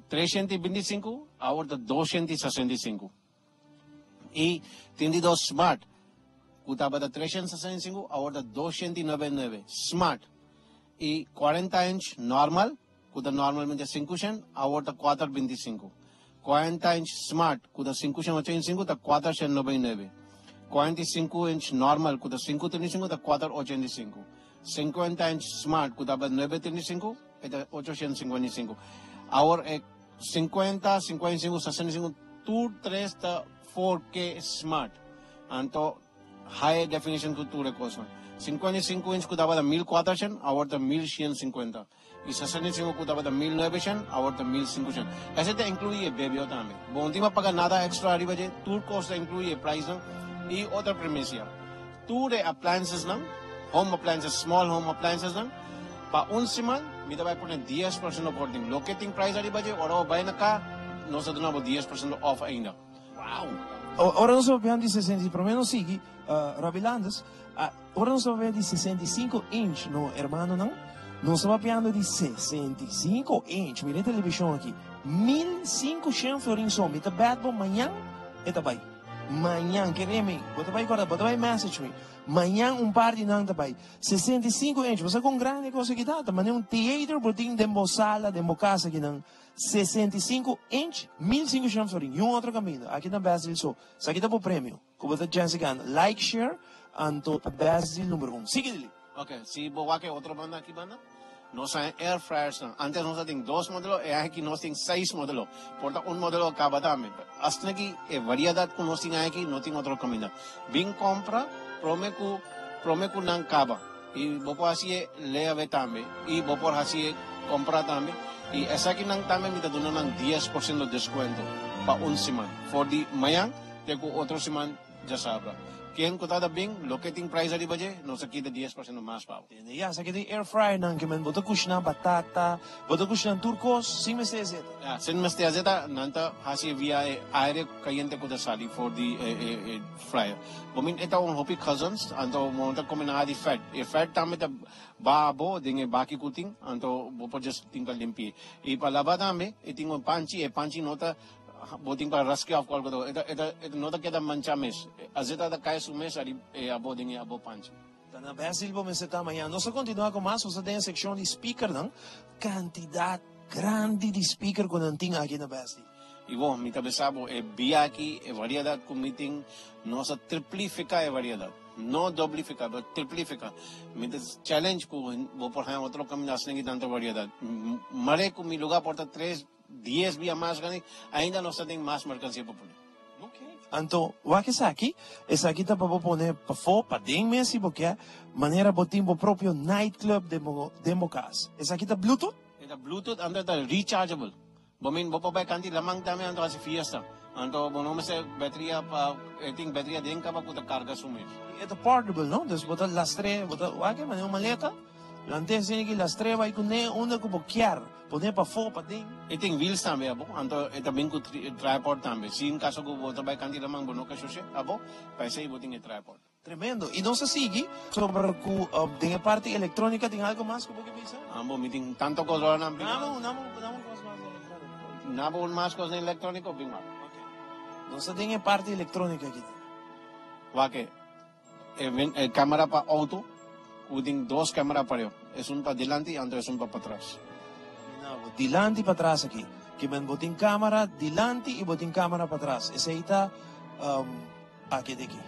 325, awor ta 265. I 32 smart, ku tabata 365, awor ta 299 smart. I 40 inch normal, ku ta normalmente 500, awor ta 425. 40 inch smart, ku ta 585, ta 499. 45 inch normal, ku ta 535, ta 485. 50 inch smart, ku tabata 935, e ta 855. Awor e 50, 55, 65, tur tres ta 4K smart. Anto high definition ku tur e kosnan. 55 inch ku tabata 1400, awor ta 1150. I 65 ku tabata 1900, awor ta 1500. Esei ta inkluí e bebio tambe. Bo no tin pa paga nada extra ariba dje, tur kos ta inkluí e prijsnan. I otro primisia, tur e appliancesnan, home appliances, small home appliancesnan, pa un siman mi ta bai pone 10% korting. Loke tin prijs ariba dje, ora bo bai na ka, nos ta duna bo 10% off ainda. Wow! Ora nos ta papiando di sesenta i promé nos sigui, Robbie Landes, ora nos ta papia di 65 inch, no hermanonan, nos ta papiando di 65 inch, mira e televishon aki, 1500 florin so, mi ta bet bo mañan e ta bai. Mañan, kere mi, bo ta bai korda, bo ta bai message mi. Mañan un par di nan ta bai. 65 inch, bo sa kon grandi e kos aki ta? Ta manera un theater bo tin den bo sala, den bo kas akinan. 65 inch, 1500 florin. Niun otro kaminda. Aki na Best Deal so. Esaki ta bo premio. Ku bo ta chance gana. Like, share, anto ta Best Deal number un. Sigui Lili. Ok, si bo wak e otro banda aki banda, nos a air fryers nan. Antes nos a tin dos modelo, e aki nos tin seis modelo. Por ta un modelo caba tambe. Asina ki e variedad cu nos tin aki no tin otro caminda. Bin compra prome cu prome cu nan caba. Y bo por haci e leave tambe. Y bo por haci e compra tambe. Y esaki nan tambe mi ta duna nan 10% descuento pa un siman. For di mañan te cu otro siman djasabra. Ken cu ta ta bin, loke tin prijs ariba dje, nos ta kita 10% mas pa bo. Tende ya, sa ki tin air fryer nan ke men bo ta kushina batata, bo ta kushina tur kos sin mester azeta. Ya, sin mester azeta, nan ta hasi via e aire kayente ku ta sali for di e fryer. Bo min e ta un hopi cousins, anto bo no ta kome nada di fèt. E fèt tambe ta baha bo den e baki ku tin, anto bo por just tin pa limpi'e. I pa laba tambe, e tin un panchi, e panchi no ta Bo tin pa raskia of kualke otro. E ta, e ta, e no ta keda manchá mes. Azeta ta kai su mes ariba e abo den e abo panchi. Ta na Bèsil bo mester ta mañana. Nos ta kontinuá ku mas. Nos ta den e sekshon di spikernan. Kantidat grandi di spiker ku nan tin aki na Bèsil. I bo, mi ta bisa bo, e bia aki, e variedat ku mi tin, nos a triplifiká e variedat. No doblifiká, pero triplifiká. Mi ta challenge ku bo por haña otro kaminda asina ki tantu variedat. Mare ku mi lugá por ta tres. Dies bia mas grandi, ainda nos ta den mas merkansia pa pone. Anto, wak esaki, esaki ta pa bo pone pafó, paden mes si bo ke, manera bo tin bo propio nightclub den bo den bo kas. Esaki ta Bluetooth? E ta Bluetooth, anto e ta rechargeable. Bo min bo por bai kanti laman tambe anto hasi fiesta. Anto bo no mester bateria pa, e tin bateria den kaba ku ta karga su mes. E ta portable, no? Dus bo ta lastr'é, bo ta wak e manera un maleta, lant'é asina ki lastr'é bai kuné unda ku bo kier. Pone pafó, paden. E tin wheels tambe abo, anto e ta bin ku tripod tambe. Si en kaso ku bo ta bai kanti laman bo no ke shoshe abo, pa esei bo tin e tripod. Tremendo. I nos a sigui sobre ku den e parti elektronika tin algo mas ku bo ke bisa? Abo mi tin tanto kos ora nan bin. Nabo nabo nabo un kos mas den elektroniko. Nabo un mas kos den elektroniko bin wak. Ok. Nos ta den e parti elektronika aki. Wak e. E camera pa auto cu tin dos camera pareu, esun pa dilanti y anto esun pa patras. Mira bo dilanti y patras aki. Kimen bo tin camera dilanti y bo tin camera patras. Esey ta aki di aki.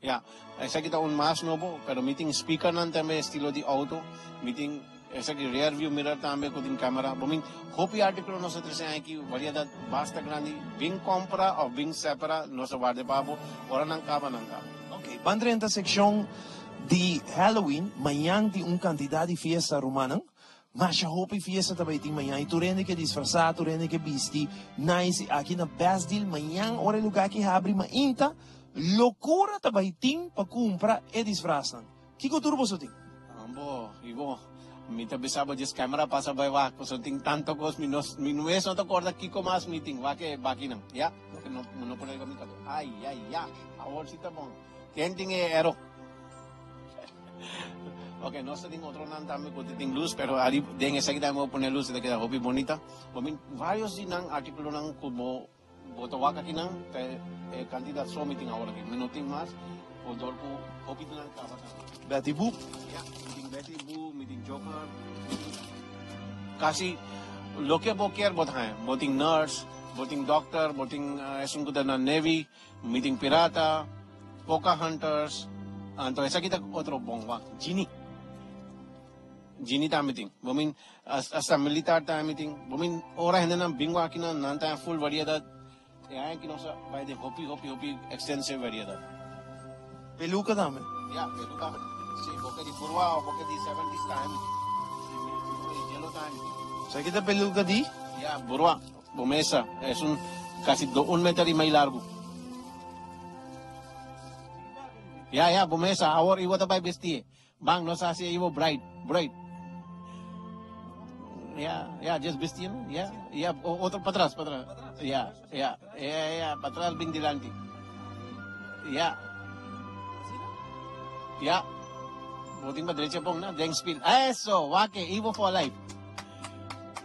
Ya, esaki ta un mas nobo, pero mi tin speakernan tambe estilo di auto. Mi tin esaki rear view mirror tambe cu tin camera. Bo min hopi articulo nos a trece aki, variedad basta grandi. Bin compra of bin separa, nos a warda pa bo. Ora nan caba, nan caba. Ok, ban drenta seccion di Halloween. Mañan tin un cantidad di fiesta, rumannan. Masha hopi fiesta ta bay tin mañan y tur hende ke disfrasa, tur hende ke bisti nice. Y aki na Best Deal mañan ora e lugar aki habri mainta, locura ta bay tin pa cumpra e disfrasnan. Kiko tur boso tin? Bo, i bo, mi ta bisa bo djes camera pasa bai wak, pasobra tin tanto cos, mi no, mi mes no ta corda kiko mas mi tin, wak e bakinan, ya, porque no, no por riba mi cabes. Ay, ay, ya, awor si ta bon. Ken tin e ero? Ok, nos ta tin otronan tambe cu ta tin luz, pero ari den esaki tambe bo pone luz, e ta keda hopi bonita. Bo min varios di nan articulonan cu bo Bo ta wak akinan ta e kantidat so mi tin awor aki. Mi no tin mas por dor ku hopi di nan kaba tambe. Betty Boop. Ya, mi tin Betty Boop, mi tin Joker, mi tin kasi loke bo kier bo ta haña. Bo tin nurse, bo tin dokter, bo tin esun ku ta na Navy, mi tin pirata, Pocahontas, anto esaki ta otro bon wak, Genie. Genie tambe tin. Bo min hasta militar tambe tin. Bo min ora hendenan bin wak akinan nan ta full variedad. E aña aki nos a bai den hopi hopi hopi extensive variedad. Peluca tambe? Ya, peluca. Si, bo ke di burwa of bo ke di seventies tambe tin. Si, mi si yellow tambe tin. Sa ki ta peluca di? Ya, burwa. Bo mesa. Es un casi do un meter y mei largo. Ya, ya, bo mesa. Awor ibo ta bai bestie. Bang, nos a haci Ivo bright, bright. Ya, ya, just bisti, no? Ya, ya, otro patras, patras. Ya, ya, ya, ya, patras bin dilanti. Ya. Ya. Bo tin pa derecha pon, na? Den spiel. Eso, wake, Ivo for life.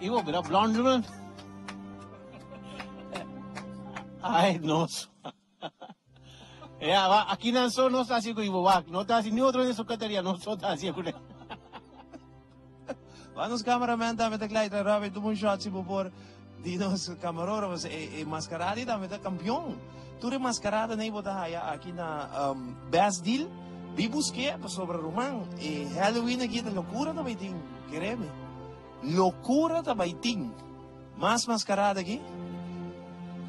Ivo, bira blonde, man. Ai, nos. Ja, maar aki nan so nos ta hasi ku Ibo wak. No ta hasi ni otro den su kateria, nos so ta hasi ku ne. Wa nos cameraman tambe ta klaar Robert, tuma un shot si bo por di nos camarógrafo. E, e mascarada tambe ta campeon. Tur e mascarada nei bo ta haya aki na Best Deal. Bi buske pasobra ruman e Halloween aki ta locura ta bay tin, kereme. Locura ta bay tin. Mas mascarada aki.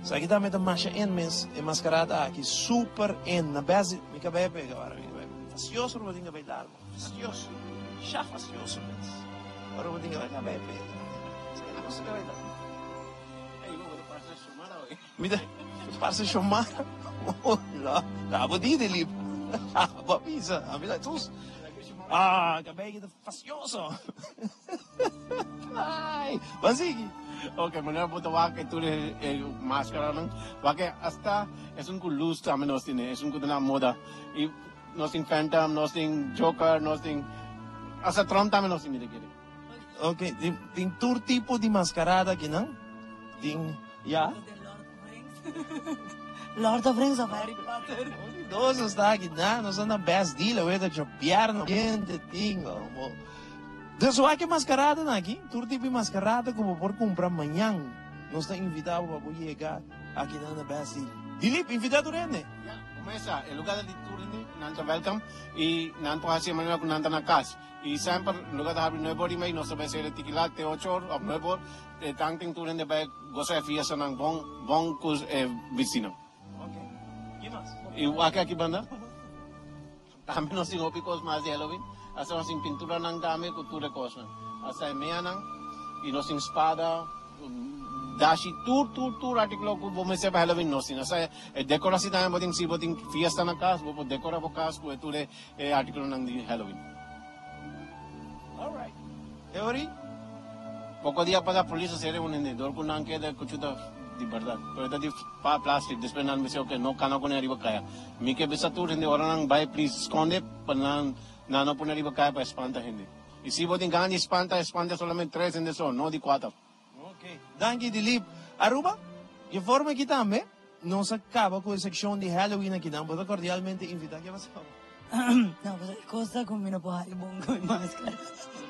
Esaki tambe ta masha in mes, e mascarada aki super in na Best Deal. Mi cabey a pega ora mi cabey. Fastioso bo tin cabey largo. Fastioso. Sha fastioso mes. Ora bo tin cabey cabey pega. Esaki ta cabey largo. Mi ta parse Shomara. Hola. Abo di Dilip. Abo a bisa. Ami ta tus. Ah, cabey ki ta fastioso. Ai, ban sigui. Ok, manera bo ta wak e tur e maskaranan, wak e hasta esun ku lus tambe nos tene, esun ku ta na moda. I nos tin Phantom, nos tin Joker, nos tin hasta Trump tambe nos tin mi ta kere. Ok, tin tur tipo di maskarada akinan. Tin, ya. Lord of Rings of Harry Potter. Dos sta aki na, nos ta na Best Deal, awe ta djobierno, gente tin, omo. Dus wak e maskaradanan aki, tur tipo di maskarada ku bo por kumpra mañan. Nos ta invitá bo pa bo yega akinan na Best Deal. Dilip, invitá tur hende. Ya, kumesa, e lugar ta di tur hende, nan ta welcome i nan por hasi e manera ku nan ta na kas. I semper lugar ta habri nuebe or i mei, nos ta bai sera tiki lat te ocho or òf nuebe or, e tan tin tur hende bai gosa e fiestanan bon bon ku e bisinan. Ok, ki mas? I wak aki banda. Tambe nos tin hopi kos mas di Halloween. Asta nos tin pinturanan tambe ku tur e kosnan. Asta e meanan i nos tin spada, dashi, tur tur tur artikulo ku bo mester pa Halloween nos tin. Asta e dekorasi tambe bo tin, si bo tin fiesta na kas bo por dekora bo kas ku e tur e artikulonan di Halloween. Alright. E ori? Poko dia pasa polis a sera un hende dor ku nan keda kuchuta di bèrdat. Pero e ta di pa plastic. Despues nan bisa oke no kana pone ariba kaya. Mi ke bisa tur hende ora nan bai please skonde pa nan nan no pone ariba kaya pa e spanta hende. I si bo tin gana di spanta e spanta solamente tres hende so no di kuater. Ok. Danki Dilip. Aruba, Dje forma aki tambe nos a caba cu e seccion di Halloween akinan. Bo ta cordialmente invita. Ke pasó? No, pasobra e cos ta cu mi no por hari bon cu mi mascara.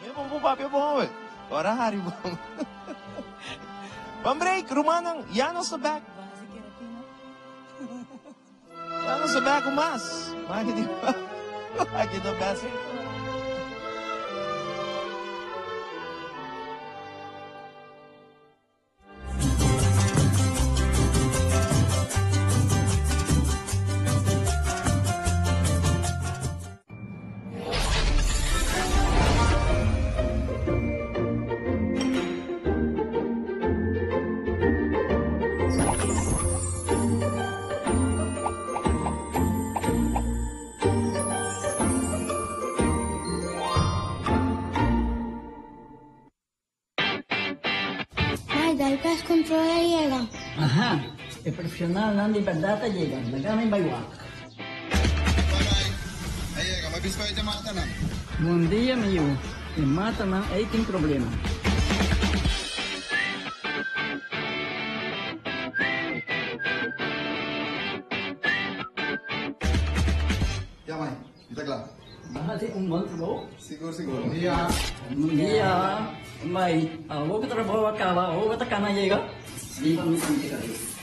Mi bon por papia bon awe. Ora hari bon. Ban break, rumannan. Ya nos ta back. Base keratina. Ya nos ta back cu mas. Maki di Aki ta best. Mai, dal pest control a yega. Aha, e profesionalnan di berdad a yega. Laga mi bai wak. A yega, mi a bisa e matanan. Bon dia, mi yu. E matanan ei tin problema. Ya, mai. Mi ta kla. Bo hasi un bon trabou. Sigur, sigur. Bon dia. Bon dia. Mai, awor ku trabou a kaba, awor bo ta kana yega? Si, mi sinti kabes.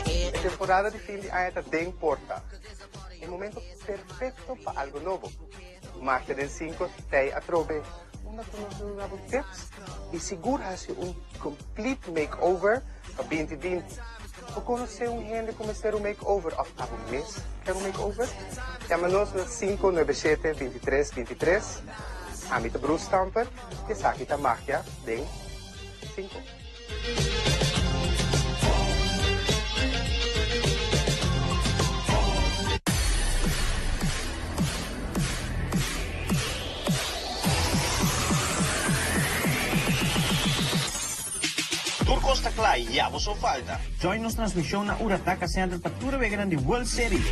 E temporada di fin di aña ta den porta. E momento perfecto pa algo nobo. Magia den cinco tei atrobe. Unda cu nos lo duna bo tips y sigur haci un complete makeover pa 2020. Bo conoce un hende cu mester un makeover of abo mes kier un makeover? Yama nos na 597 23 23. Ami ta Bruce Stamper y esaki ta Magia den Cinco. kla, ya bo so falta. Join nos transmishon na Urataka Center pa tur e weganan di World Series.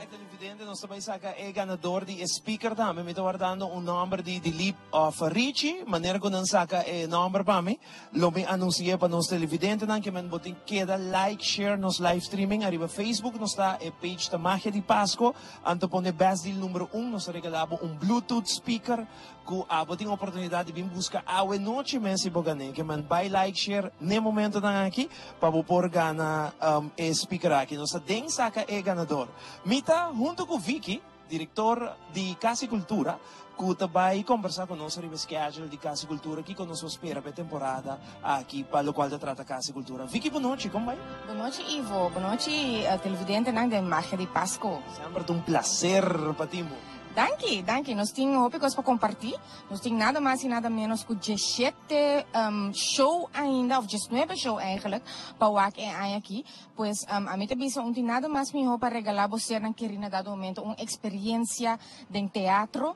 Televidente, nos ta bay saca e ganador di e speaker tambe. Mi ta wardando un nomber di Dilip of Richie. Manera cu nan saca e nomber pa mi, lo mi anuncia pa nos televidentenan ke men bo tin keda like, share nos live streaming ariba Facebook. Nos ta e page ta Magia di Pasco. Anto pone Best Deal numero un, nos ta regala bo un Bluetooth speaker cu abo tin oportunidad di bin busca awe nochi mes si bo gane. Ke men bay like share n'e momentonan aki pa bo por gana e speaker aki. Nos ta den saca e ganador. Mi ta hunto cu Vicky, director di Cas y Cultura, cu ta bay combersa cu nos riba e schedule di Cas y Cultura, kico nos por spera pa e temporada aki pa locual ta trata Cas y Cultura. Vicky, bon nochi, con bay? Bon nochi Ivo, bon nochi televidentenan den Magia di Pasco. Semper ta un placer pa tin bo. Danki, danki. Nos tin hopi cos pa comparti. Nos tin nada mas y nada menos cu diesshete show ainda, of diesnuebe show eigenlijk, pa wak e aña aki. Pues ami ta bisa un tin nada mas miho pa regala bo sernan keri na dado momento un experiencia den teatro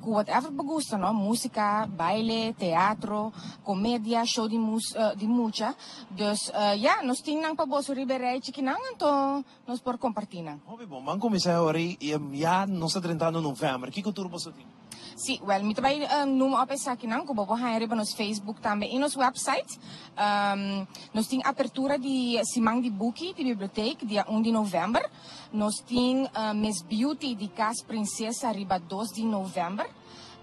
cu whatever bo gusta no, musica, baile, teatro, comedia, show di mus di mucha. Dus ya, nos tin nan pa boso riba e rij chikinan anto nos por comparti nan. Hopi bon, ban cuminsa awor y ya nos ta drentando november, kico tur boso tin? Sí, wel mi ta bai noem op esakinan cu bo por haña riba nos Facebook tambe y nos website. Nos tin apertura di siman di buki di bibliotheek dia un di november. Nos tin Miss Beauty di Cas Princesa riba dos di november.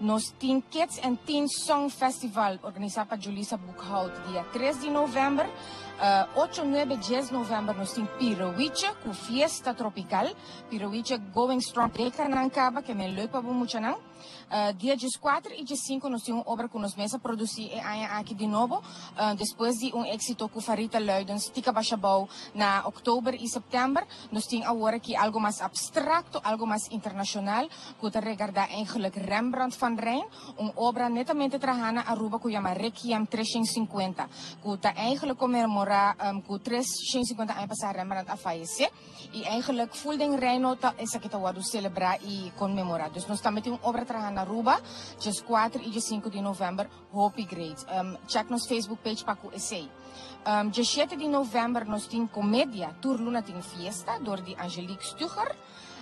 Nos tin Kids and Teens Song Festival organisa pa Julissa Boekhout dia tres di november. Ocho, nuebe, dies november nos tin Pirowiche cu Fiesta Tropical. Pirowiche Going Strong Dekanan kaba ke men leuk pa bo muchanan. Dia dieskuater i diesinku nos tin un obra ku nos mes a produsí e aña aki di nobo, despues di un éksito ku Farita Luidens Tika Bashabou na oktober i sèptèmber. Nos tin awor aki algo mas abstrakto, algo mas internashonal ku ta regardá eigenlik Rembrandt van Rijn, un obra netamente trahá na Aruba ku yama Requiem 350, ku ta eigenlik konmemorá ku 350 aña pasá Rembrandt a fayesé. Y eigenlijk full den Reino ta esaki ta wordo celebra y conmemora. Dus nos tambe tin un obra traha na Aruba, djes cuater y djes cinco di november, hopi great. Check nos Facebook page pa cu esey. Djes shete di november nos tin comedia, tur luna tin fiesta, door di Angelique Stuger.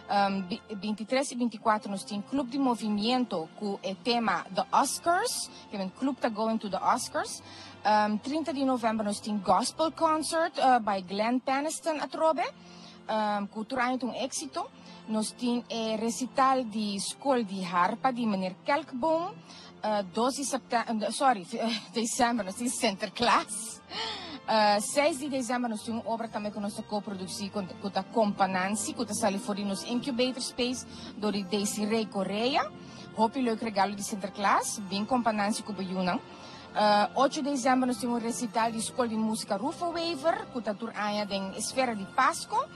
23 y 24 nos tin Club di Movimiento cu e tema The Oscars, ke men club ta going to the Oscars. 30 di november nos tin Gospel Concert by Glenn Peniston atrobe, cu tur aña ta un exito. Nos tin e recital di School di Harpa di meneer Kelkboom, 2 di september, sorry, december nos tin Sinterklaas. 6 di december nos tin un obra tambe cu nos ta co-produci cu ta Compa Nancy, cu ta sali for di nos incubator space door di Desiree Correa. Hopi leuk regalo di Sinterklaas, bin Compa Nancy cu bo yunan. Ocho december nos tin un recital di School di Musica Rufo Wever cu ta tur aña den esfera di Pasco.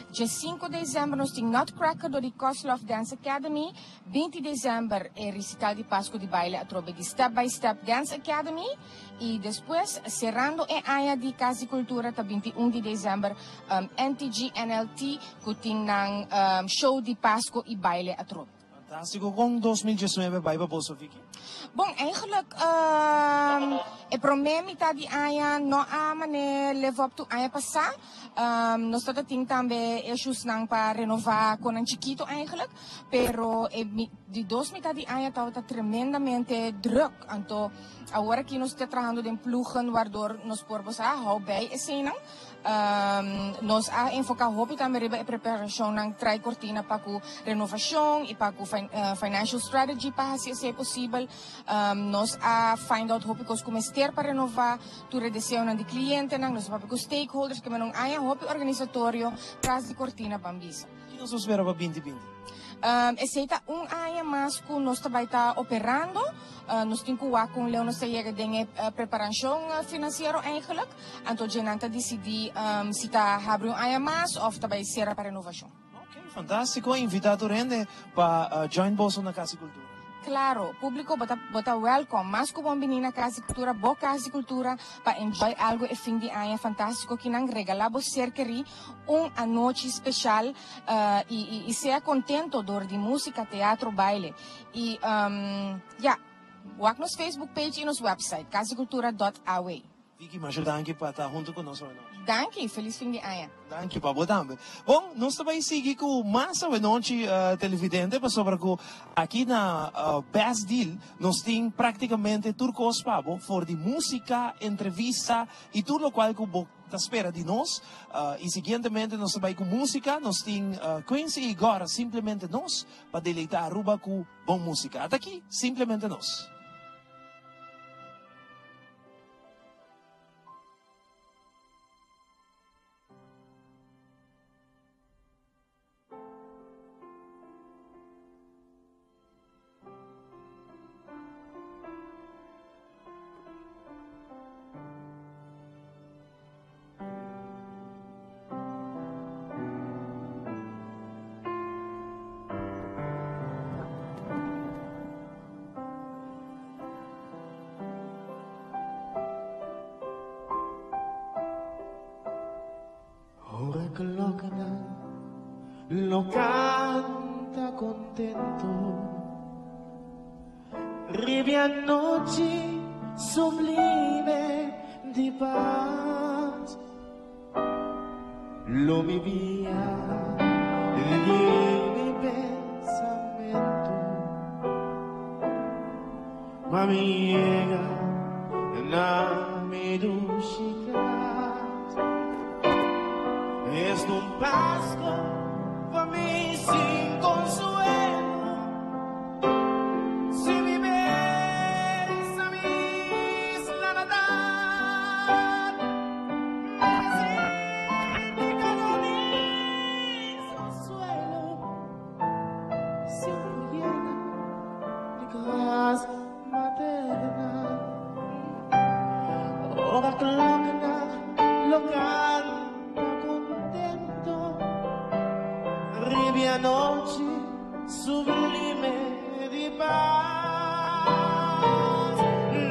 Dje cinco december nos tin Nutcracker door di Koslov Dance Academy. 20 december e recital di Pasco di baile atrobe di Step by Step Dance Academy. Y despues cerrando e aña di Cas di Cultura ta 21 di december NTG NLT cu tin nan show di Pasco y baile atrobe. Fantástiko, kon 2019 bai pa boso, Vicky? Bon, eigenlijk e promé mitad di aña no a manera live up to aña pasá. Nos tabata tin tambe issuesnan pa renová konan chikito eigenlijk, pero e di dos mitad di aña tabata tremendamente druk. Anto awor aki nos ta trahando den ploegen waardoor nos por bo sa hou bij eseinan. Nos a enfoká hopi tambe riba e preparashonnan trai kortina pa ku renovashon i pa ku financial strategy pa hasi esei posibel. Nos a find out hopi kos ku mester pa renová tur e deseonan di klientenan. Nos a papia ku stakeholders ke men un aña hopi organisatorio tras di kortina ban bisa. Ki nos por spera pa binti binti? Esei ta un aña mas ku nos ta bai ta operando. Nos tin ku wak kon leu nos ta yega den e preparashon finansiero eigenlijk. Anto dje nan ta disidí si ta habri un aña mas òf ta bai sera pa renovashon. Ok, fantástiko. Invitá tur hende pa join boso na Kas di Kultura. claro, publico bo ta bo ta welcome, mas cu bon bini na Cas di Cultura, bo Cas di Cultura, pa enjoy algo e fin di aña fantastico kinan, regala bo ser keri un anochi special y y y sea contento door di musica, teatro, baile y ya, wak nos Facebook page y nos website casdicultura dot aw. Vicky, masha danki pa ta hunto cu nos awenochi. Danki, feliz fin di aña. Danki pa bo tambe. Bon, nos ta bay sigui cu mas awenochi televidente pasobra cu aki na Best Deal nos tin practicamente tur cos pa bo for di musica, entrevista y tur locual cu bo ta spera di nos. Y siguientemente nos ta bay cu musica, nos tin Quincy y Gora Simplemente Nos pa deleita Aruba cu bon musica. Ata aki, Simplemente Nos. Ora kloknan lo kanta kontento Riba e anochi sublime di pas Lo mi bia di mi pensamentu Ma mi yega na mi dushi kas Es un Pasco pa mi sin consuelo Si mi besa mi isla natal Sublime di paz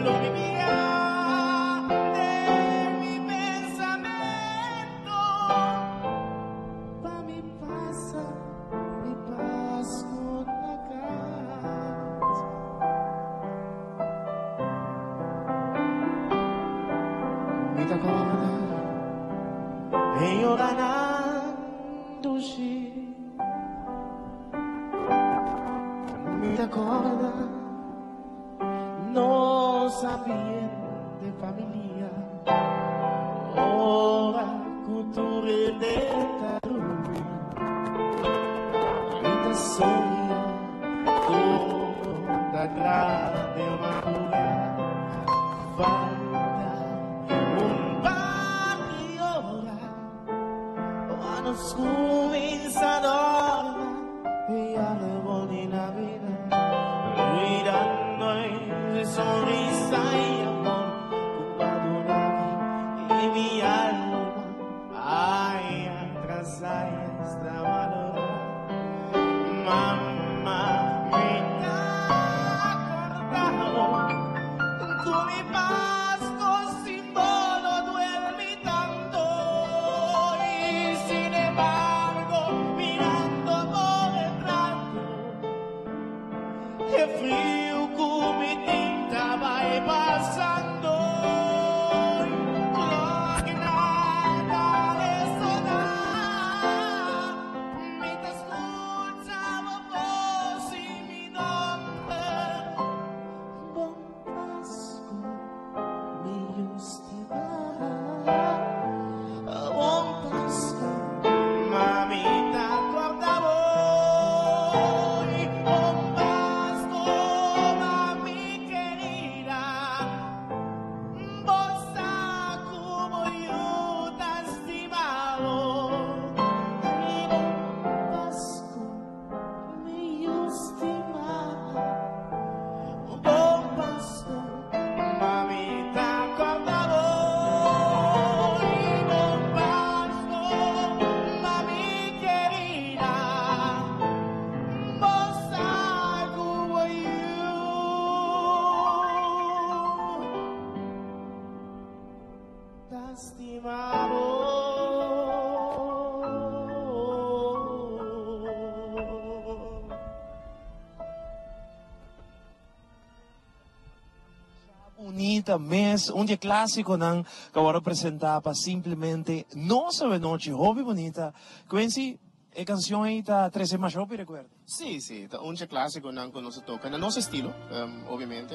Lo mi bia den mi pensamento Pa mi pasa mi Pasco na cas Mi ta corda e yoranan dushi Mi ta corda nos ambiente familia Ora cu tur hende ta drumi Mi ta soña como ta grande madura Falta un par di ora Pa nos cuminsa dorna e arbol di Navidad Mirando e sonrisa y amor cu bo a duna mi y mi alma Ay, atras ay esta madura Mama, mi ta corda bo Cu mi Pasco sin bo no duermi tanto Y sin embargo mirando bo retrato E friu cu mi tin ta bay pasando Loke nada resona Mi ta scucha bo voz y mi nomber Bon Pasco mi yu stima Bon Pasco mami ta corda bo Bon Pasco mami querida Bo sa cu bo yu ta stima bo Bon Pasco mi yu stima Bon Pasco mami ta corda bo. stima bo. Bunita mes, un di e clasiconan cu a worde presenta pa simplemente nos awenochi, hopi bunita. Quincy, e cancion ey ta trece masha hopi recuerdo. Sí, sí, ta un dje clásiconan cu nos a toca na nos estilo, obviamente.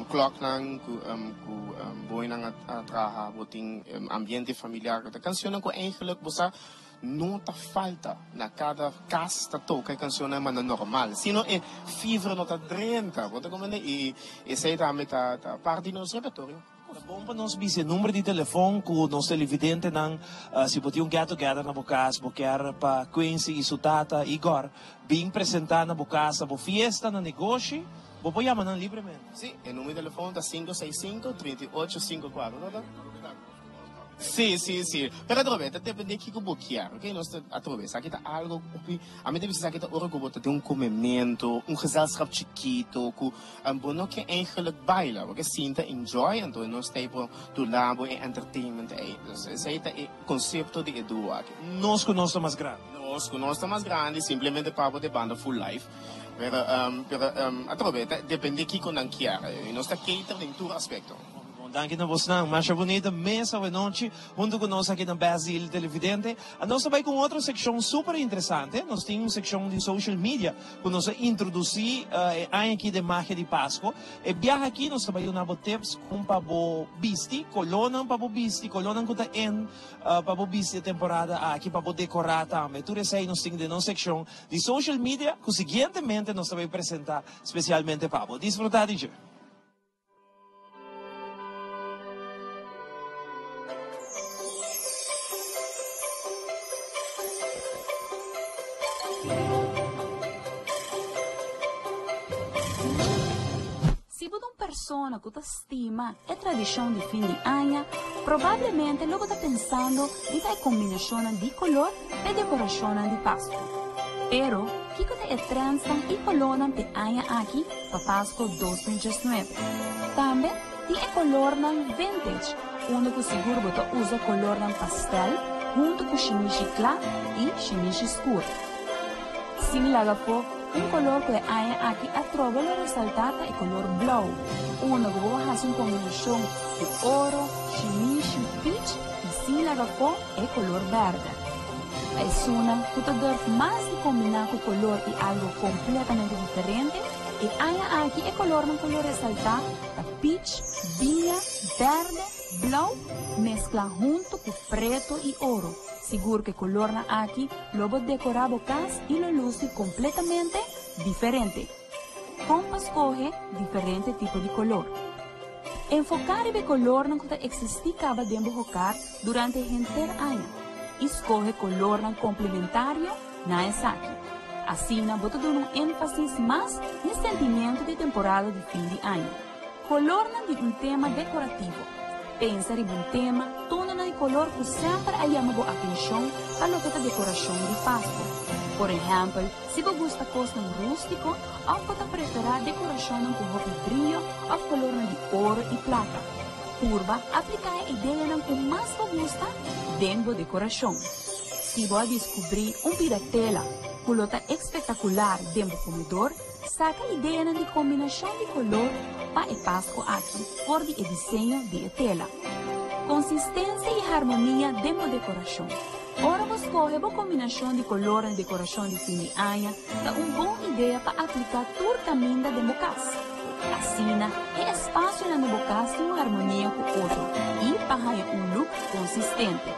Kloknan cu cu boynan a traha, bo tin ambiente familiar. Ta cancionnan cu eigenlijk bo sa no ta falta na cada cas ta toca e cancionnan manda normal, sino e fibra no ta drenta, bo ta comprende? Y esey tambe ta parti di nos repertorio. Ta bon pa nos bisa e number di telefon cu nos televidentenan, si bo tin un get together na bo cas, bo kier pa Quincy y su tata Igor bin presenta na bo cas, na bo fiesta, na negoshi, bo por yama nan libremente. Si, e number di telefon ta 565 3854, no ta? Si, si, si. Pero atrobe, ta depende kiko bo kier, ok? Nos ta, atrobe, esaki ta algo hopi, ami ta bisa esaki ta ora ku bo ta den un komemento, un gezelschap chikito, ku bo no ke eigenlijk baila, bo ke sinta enjoy, anto nos ta ei por duna bo e entertainment ei. Dus esei ta e konsepto di e duo aki. Nos ku nos ta mas grandi. Nos ku nos ta mas grandi, simplemente pa bo ta e banda full life. Pero, pero, atrobe, ta depende kiko nan kier. Nos ta cater den tur aspekto. Bon danki na bosnan. Masha bunita mes awenochi hunto cu nos aki na Best Deal Televidente. A nos ta bay cu un otro seccion super interesante. Nos tin un seccion di social media cu nos a introduci e aña aki den Magia di Pasco. E biaha aki nos ta bay duna bo tips con pa bo bisti, colornan pa bo bisti, colornan cu ta in pa bo bisti e temporada aki, pa bo decora tambe. Tur esey nos tin den nos seccion di social media cu siguientemente nos ta bay presenta specialmente pa bo. Disfruta di dje. Si bo ta un persona ku ta stima e tradishon di fin di aña, probablemente lo bo ta pensando riba e kombinashonnan di kolor p'e dekorashonnan di Pasku. Pero, kiko ta e trèndsnan i kolónan p'e aña aki? Pa Pasco 2019. Tambe tin e colornan vintage, unda cu sigur bo ta usa colornan pastel hunto cu shinishi cla y shinishi scur. Sin laga afo, un color cu e aña aki atrobe lo resalta ta e color blauw, unda cu bo por haci un combinacion di oro, shinishi, peach y sin laga afo e color berde. Pa esunnan ku ta durf mas di kombiná ku kolor i algu kompletamente diferente, e aña aki e kolornan ku lo resaltá ta peach, biña, bèrdè, blou, mesklá huntu ku pretu i oro. Sigur ku e kolornan aki lo bo dekorá bo kas i lo lusi kompletamente diferente. Kon pa skohe diferente tipo di kolor? Enfoká riba e kolornan ku ta eksistí kaba den bo hokar durante henter aña i skohe kolornan komplementario na esaki. Asina bo ta duna un énfasis mas n'e sentimiento di temporada di fin di aña. Kolornan di un tema dekorativo. Pensa riba un tema, tononan di kolor ku semper a yama bo atenshon pa loke ta dekorashon di Pasku. Por ehèmpel, si bo gusta kosnan rústiko òf bo ta preferá dekorashonnan ku hopi brio òf kolornan di oro i plata. Purba apliká e ideanan ku mas bo gusta den bo dekorashon. Si bo a diskubrí un pida tela ku lo ta espektakular den bo komedor, saka ideanan di kombinashon di kolor pa e Pasku aki for di e diseño di e tela. Konsistensia i harmonia den bo dekorashon. Ora bo skohe bo kombinashon di kolor na dekorashon di fin di aña, ta un bon idea pa apliká tur kaminda den bo kas. Asina, e espasionan den bo kas tin un harmonia ku otro i pa haña un look konsistente.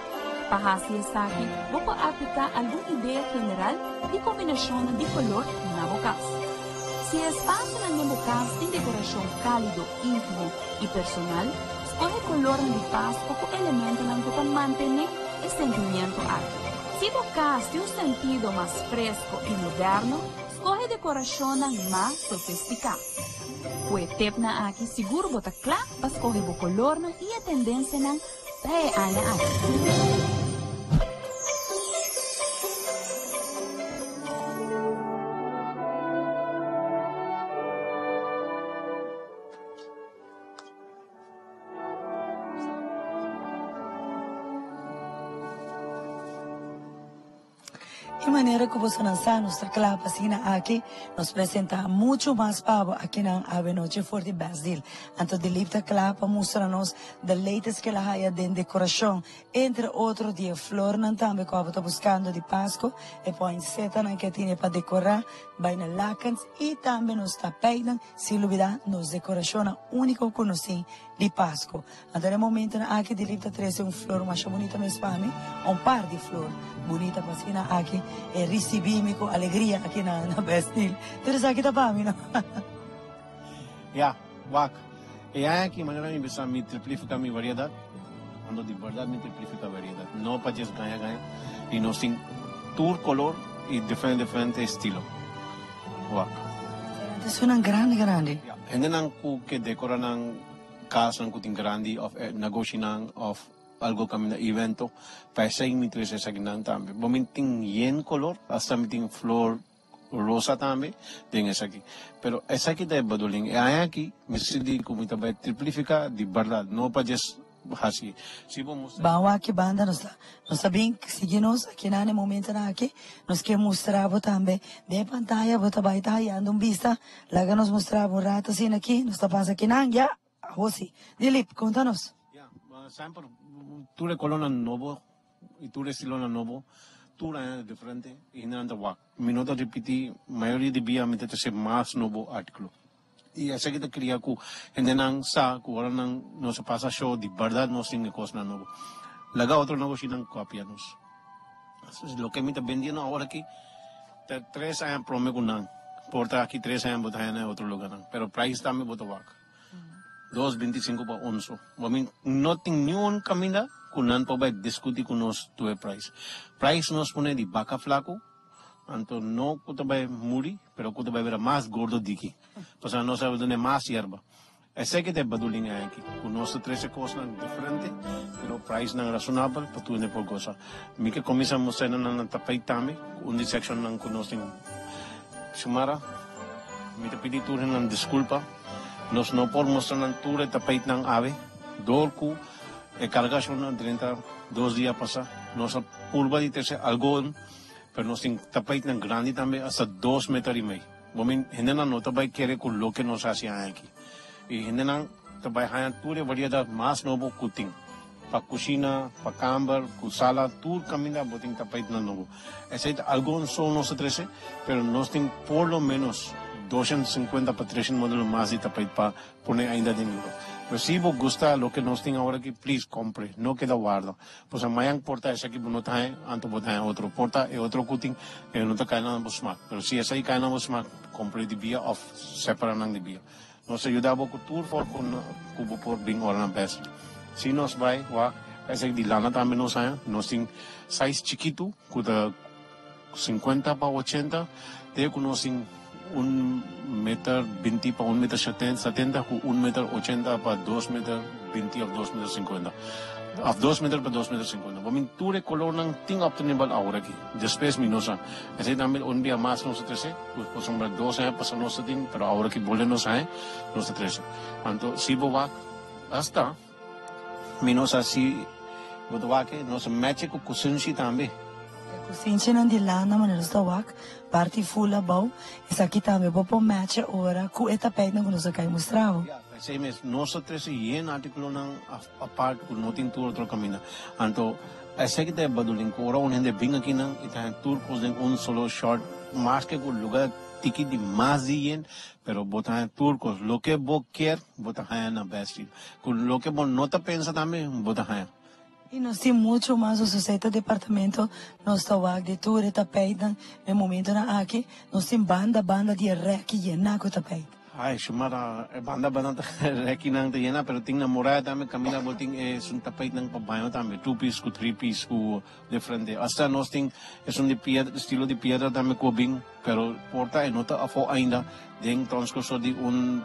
Pa hasi esaki, bo por apliká algun idea general di kombinashonnan di kolor na bo kas. Si e espasionan den bo kas tin dekorashon kálido, íntimo i personal, skohe kolornan di Pasko ku elementonan ku ta mantené e sentimiento aki. Si bo kas tin un sentido mas fresko i moderno, Skohe dekorashonnan mas sofistiká. Ku e tepnan aki sigur bo ta kla pa skohe bo kolornan i e tendensianan pa e aña aki. E manera ku bosonan sa nos ta kla pa asina aki nos presentá muchu mas pa bo akinan awenochi for di Best Deal. Anto Dilip ta kla pa mustra nos the latest ke el a haya den dekorashon, entre otro di e flornan tambe ku abo ta buskando di Pasko, e poinsetternan ke tine pa dekorá, bai na lakens i tambe nos tapijtnan, sin lubidá nos dekorashonnan úniko ku nos tin di Pasco. Anto den e momentonan aki Dilip ta trece un flor masha bunita mes pa mi, un par di flor bunita pa asina aki e ricibi mi cu alegria aki na na Best Deal. Tur esaki ta pa mi no. Ya, wak. E aña aki manera mi bisa mi triplifica mi variedad, anto di berdad mi triplifica variedad, no pa djes gaña gaña, y nos tin tur color y diferente diferente estilo. Wak. Esunnan grandi grandi. Ya, hendenan cu ke decora nan Kasnan ku tin grandi òf negoshinan òf algo kaminda evento, pa esei mi trese esakinan tambe. Bo mi tin yen kolor, asta mi tin flor rosa tambe den esaki. Pero esaki ta e badulin. E aña aki mi sidi ku mi ta bai triplifiká di bèrdat, no pa djes hasi. Si bo mustra. Ban wak ki banda nos ta. Nos ta bin sigui nos akinan e momentonan aki. Nos ke mustra bo tambe. Den e pantaya bo ta bai ta hayando un bista. Laga nos mustra bo un rato asina aki. Nos ta pasa akinan ya. Awo si. Dilip, konta nos. Ya, semper tur e kolónan nobo i tur e estilonan nobo, tur aña ta diferente i hindenan ta wak. Mi no ta ripití, mayoria di bia mi ta trese mas nobo artíkulo. I esaki ta kria ku hendenan sa ku ora nan nos a pasa show di bèrdat nos tin e kosnan nobo. Laga otro negoshinan kopia nos. Loke mi ta bendiendo awor aki ta tres aña prome ku nan. Por ta aki tres aña bo ta haña na e otro lugarnan. Pero prijs tambe bo ta wak. Dos bintisinku pa onso. Bo mi no tin niun kaminda ku nan por bai diskuti ku nos tur e prijs. Prijs nos pone di baka flaku. Anto no ku ta bai muri, pero ku ta bai bira mas gordo diki. Pasobra nos a dun'é mas yerba. Esei ta e badulin aki, ku nos ta trese kosnan diferente, pero praisnan rasonabel pa tur hende por gosa. Mi ke kuminsá mustra nan na tapeit tambe, ku un di sekshonnan ku nos tin. Xiomara, mi ta pidi tur hendenan diskulpa, nos no por mustra nan tur e tapeitnan awe, dor ku e kargashon a drenta dos dia pasá. Nos a purba di trese algun. Pero nos tin tapijtnan grandi tambe hasta dos meter y mei. Bo min, hendenan no ta bai kere ku loke nos hasi aña aki. Y hendenan ta bai haña tur e variedad mas nobo ku tin. Pa kushina, pa kamber, ku sala, tur kaminda bo tin tapijtnan nobo. Esei ta algun so nos ta trese, pero nos tin por lo menos 250 pa 300 modelo mas di tapijt pa pone ainda den lugar. Pero si bo gusta loke nos tin awor aki, please compre, no keda warda. Pasobra mañan por ta esaki bo no ta haña, anto bo ta haña otro. Por ta e otro ku tin, e no ta kai na bo smak. Pero si esaki kai na bo smak, kompra di bia òf separa nan di bia. Nos ta yuda bo ku tur for ku bo por bin ora na bèst. Si nos bai wak, esaki di lana tambe nos haña. Nos tin size chikitu ku ta 50 pa 80, te ku nos tin un meter 20 pa un meter 70 ku un meter 80 pa 2 meter 20 òf 2 meter 50. Òf 2 meter pa 2 meter 50. Bo min tur e kolornan tin optenibel awor aki. Despues mi no sa. Esei tambe un bia mas nos ta trese, ku pasobra dos aña pasa nos ta tin, pero awor aki bolbe nos haña, nos ta trese. Anto si bo wak hasta Mi no sa si bo ta wak e, nos a match e ku kusinchi tambe. E kusinchinan di lana manera nos ta wak, parti ful abou, esaki tambe bo por match e ora ku e tapijtnan ku nos a kai mustra bo. Ya, p'esei mes, nos ta trese yen artikulonan apart ku no tin tur otro kaminda. Anto, esaki ta e badulin ku ora un hende bin akinan i ta haña tur kos den un solo short, maske ku luga tiki di mas di yen, pero bo ta haña tur kos. Loke bo kier, bo ta haña na Best Deal. Ku loke bo no ta pensa tambe bo ta haña. I nos tin mucho mas nos ta departamento nos ta wak di tur e tapijtnan na e momentonan aki nos tin banda banda di e rèki yená ku tapijt. Ai Xiomara e banda banda ta rèkinan ta yená pero tin na muraya tambe kaminda bo tin esun tapijtnan pa baño tambe two piece ku three piece ku diferente asta nos tin esun di piedra estilo di piedra tambe ku a bin pero por ta e no ta afó ainda den transcurso di un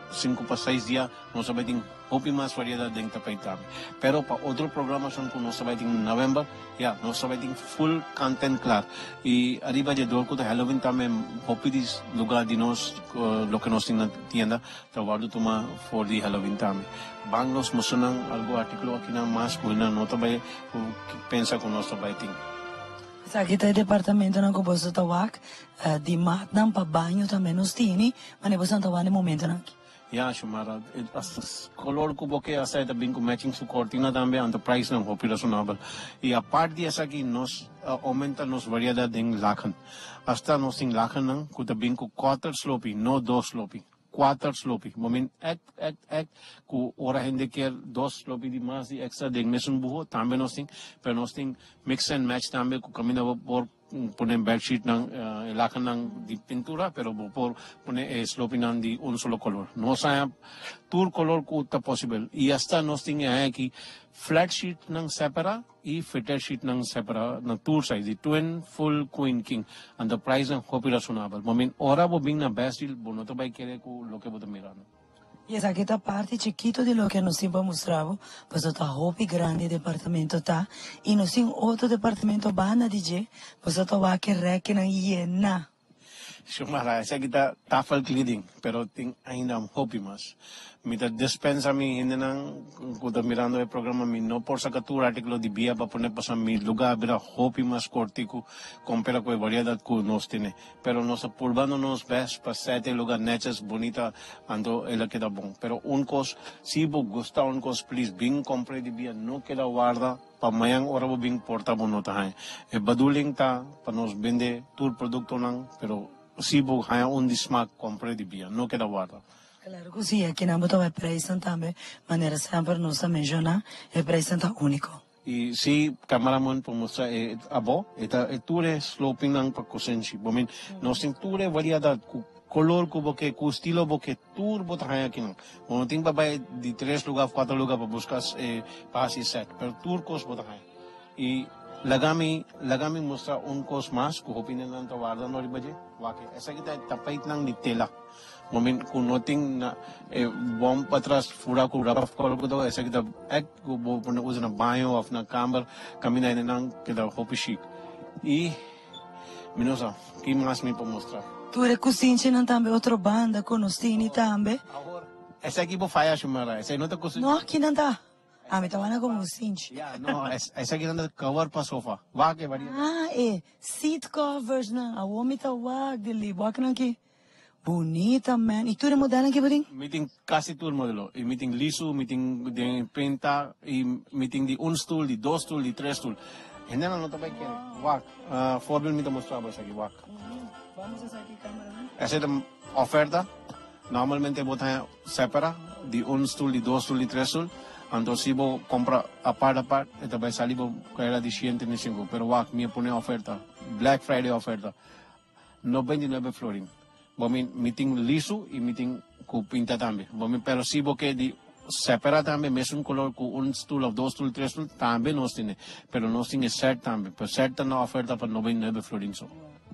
sinku pa seis dia Nos ta bai tin hopi mas variedad den tapijt tambe. Pero pa otro programacion cu nos ta bai tin na november, ya, nos ta bai tin full content klaar. Y ariba dje dor cu ta Halloween tambe hopi di lugar di nos, loke nos tin na tienda, ta wordo tuma for di Halloween tambe. Ban nos mustra nan algun articulo akinan mas cu nan no ta bai pensa cu nos ta bai tin. Esaki ta e departamentonan ku boso ta wak, di matnan pa baño tambe nos tini, manera boso ta wak na e momentonan aki. Ya, Xiomara, e color cu bo ke hasa e ta bin cu matching su cortina tambe, anto prijsnan hopi razonabel. Y apart di esaki nos a aumenta nos variedad den laken. Hasta nos tin lakennan cu ta bin cu cuater slopi, no dos slopi, cuater slopi. Bo min echt, echt, echt cu ora hende kier dos slopi di mas di extra den mesun buho, tambe nos tin, pero nos tin mix and match tambe cu caminda bo por Pone bedsheetnan, e lakennan di pintura, pero bo por pone e slopinan di un solo color. Nos haña tur color cu ta posibel. Y hasta nos tin e haña aki flat sheetnan separa y fitted sheetnan separa na tur size, di twin, full, queen, king. Anto prijsnan hopi rasonabel. Bo min ora bo bin na Best Deal bo no ta bay kere cu loke bo ta mira. I esaki ta parti chikito di loke nos tin pa mustra bo, pasobra ta hopi grandi e departamento ta, i nos tin otro departamento banda di dje, pasobra ta wak e rekinan yena. Xiomara, esaki ta tafelkleding, pero tin ainda hopi mas. Mi ta despensa mi hendenan ku ta mirando e programa, mi no por saka tur artikulo di bia pa pone pasobra mi luga a bira hopi mas kortiku kompera ku e variedat ku nos tene. Pero nos ta purbando nos best pa sete lugar netjes, bunita, anto el a keda bon. Pero un cos, si bo gusta un cos, please bin compre di bia, no keda warda pa mañan ora bo bin porta bo no ta haña. E bedoeling ta pa nos bende tur productonan, pero si bo haña un di smaak, compre di bia, no keda warda. Claro cu si, akinan bo ta wak prijsnan tambe, manera semper nos ta menciona, e prijsnan ta unico. I si cameraman por mustra e abo, e ta e tur e slopingnan pa kosenshi. Bo min, nos tin tur e variedad ku kolor ku bo ke, ku stilo bo ke, tur bo ta haña akinan. Bo no tin pa bai di tres luga of kuater luga pa buska e pa hasi e set, pero tur kos bo ta haña. I laga mi, laga mi mustra un kos mas ku hopi nan ta wardando riba dje. Wak, esaki ta e tapijtnan di tela. Momen ku no tin na e bom patras fura ku raba kolo ku ta esaki ta ek ku bo pone usa na baño of na kamber kaminda hendenan keda hopi shik i mi no sa ki mas mi por mustra. Tur e kusinchinan tambe otro banda ku nos tini tambe. Awor esaki bo faya Xiomara esaki no ta kusinchi. No kinan ta. Ami ta wak como kusinchi. Ya no esaki nan ta cover pa sofa wak e variedad. Ah e seat covers nan awor mi ta wak di li wak nan ki. Bunita man. Y tur e modelnan ki bo tin? Mi tin casi tur modelo. Y mi tin lisu, mi tin den pinta, y mi tin di un stoel, di dos stoel, di tres stoel. Hendenan no ta bay kere. Wak, voorbeeld mi ta mustra bo esaki, wak. Vamos esaki camera nan. Esey ta oferta. Normalmente bo ta haña separa di un stoel, di dos stoel, di tres stoel. Anto si bo compra apart apart, e ta bay sali bo carera di 135. Pero wak, mi a pone oferta. Black Friday oferta. 99 florin. Bo mi mi tin lisu y mi tin cu pinta tambe. Bo mi pero si bo ke di separa tambe mesun color cu un stoel of dos stoel tres stoel tambe nos tene. Pero nos tin e set tambe. Pero set ta na oferta pa 99 florin so.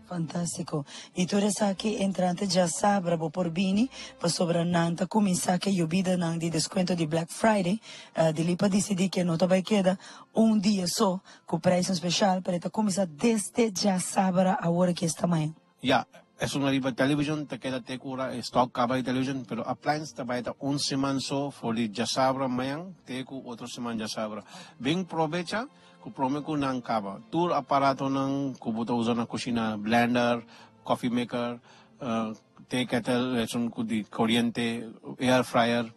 Fantastico. Y tur esaki entrante djasabra bo por bini pasobra nan ta cuminsa ke yobidanan di descuento di Black Friday. Di li pa dicidi ke no ta bay keda un dia so Ku prijsnan special, pero e ta kuminsá desde djasabra awor aki esta mañan. Ya, esun ariba television ta keda te ku ora e stock kaba di television, pero appliance ta bai ta un siman so for di djasabra mañan te ku otro siman djasabra. Bin probecha ku prome ku nan kaba. Tur aparatonan ku bo ta usa na kushina, blender, coffee maker, te kettle, esun ku di koriente, air fryer,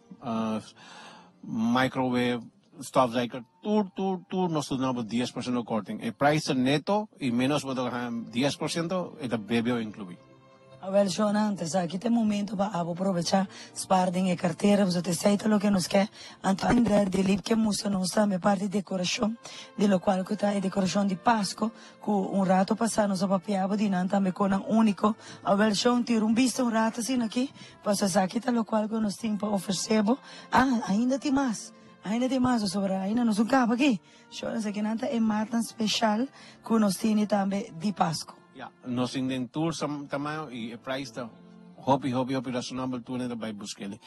microwave, Stofzuiger, tur, tur, tur nos ta duna bo 10% korting. E prijs ta neto y menos bo ta haña 10% e ta bebe inclui. Awel shownan, ta esaki ta e momento pa abo probecha spaar den e cartera, pasobra ta esei ta loke nos ke. Anto ainda Dilip ke mustra nos tambe parti decoracion, di locual cu ta e decoracion di Pasco, cu un rato pasa nos a papia bo di nan tambe con nan unico. Awel show, tira un bista un rato asina aki, pasobra esaki ta locual cu nos tin pa ofrece bo. Ah, ainda tin mas. Ainda tin mas pasobra ainda nos un kaba aki. Shor esakinan ta e matnan special cu nos tini tambe di Pasco. Ya, nos tin den tur tamaño y e prijs ta hopi hopi hopi razonabel tur hende ta bay busca-el.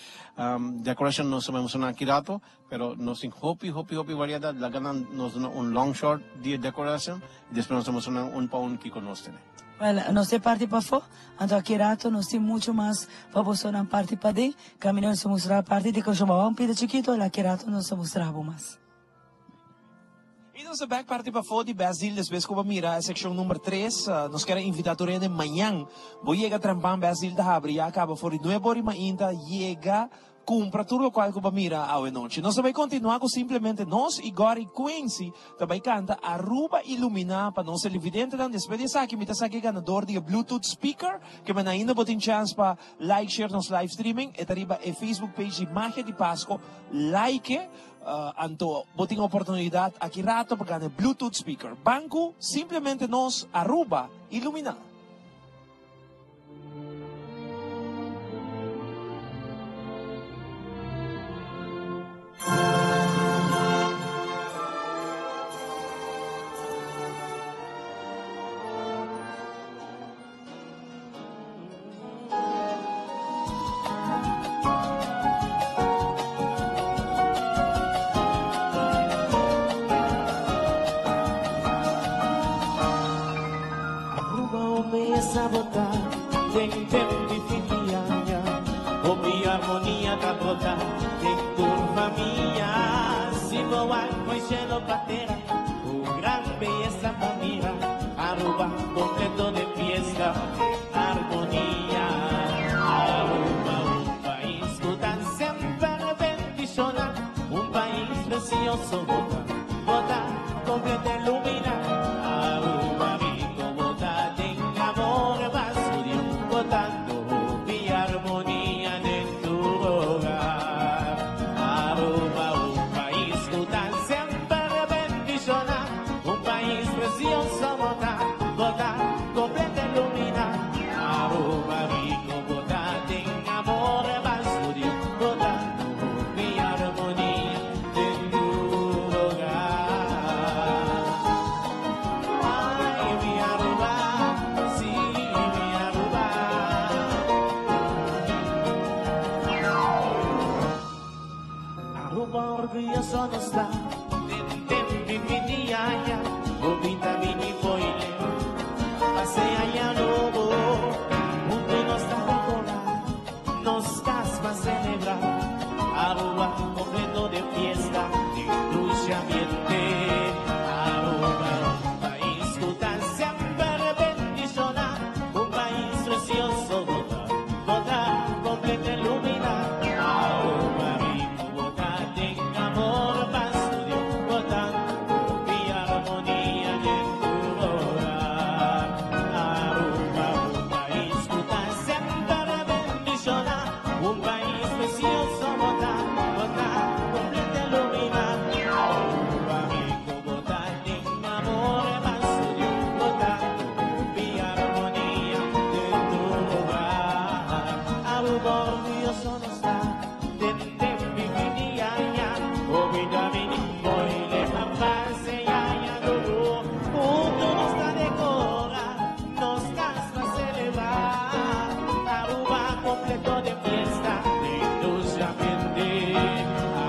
Decoration nos ta bay mustra nan aki rato, pero nos tin hopi hopi hopi variedad, laga nan nos duna un long short di e decoration y despues nos ta mustra nan un pa un kico nos tene. Well, nos e parti pafó, anto aki rato nos tin mucho mas pa bosonan parti paden. Caminda nos ta mustra parti di Cochabamba un pida chikito, el aki rato nos ta mustra bo mas. Y nos ta bek parti pafó di Best Deal despues cu bo a mira e seccion number tres. Nos kier a invita tur hende mañan bo yega trempan Best Deal ta habri ya caba for di nuebe ora y mainta yega cumpra tur locual cu bo a mira awe nochi. Nos ta bay continua cu simplemente nos y Gorry Quincy ta bay canta Aruba Ilumina pa nos televidentenan. Despues di esaki mi ta saca e ganador di e Bluetooth speaker ke men ainda bo tin chance pa like share nos live streaming. E ta riba e Facebook page di Magia di Pasco. Like. Anto bo tin oportunidad aki rato pa gana e Bluetooth speaker. Banco simplemente nos Aruba ilumina. Aruba un beyesa bo ta den tempo di fin di aña. Hopi armonia ta brota den tur famia. Si bo wak foi cielo pa tera, un gran beyesa pa mira. Aruba completo den fiesta, armonia. Aruba un pais cu ta semper bendiciona, un pais precioso bo ta, bo ta completo ilumina. Aruba rico bo ta den amor basurio, bo ta hopi armonia den tu hogar. Aruba un pais cu ta semper bendiciona. Un pais precioso bo ta, bo ta completo ilumina. Aruba rico bo ta den amor bastudio, bo ta hopi armonia den tu hogar. Ay, mi Aruba, sí, mi Aruba. Aruba orguyoso nos ta den tempi fin di aña Hopi ta bini fo'i leu pa pase aña nobo Hunto nos ta decora nos cas pa celebra Aruba completo den fiesta den dulce ambiente Aruba un pais cu ta semper bendiciona Un pais precioso bo ta Bo ta completo ilumina Aruba rico bo ta den amor pa studio Bo ta hopi armonia den tu hogar Aruba un pais cu ta semper bendiciona Un pais precioso bo ta Bo ta completo ilumina Aruba rico bo ta den amor pa studio Bo ta hopi armonia den tu hogar Aruba orguyoso nos ta den tempi fin di aña Hopi ta bini fo'i leu pa pase aña nobo Hunto nos ta decora nos cas pa celebra Aruba completo den fiesta den dulce ambiente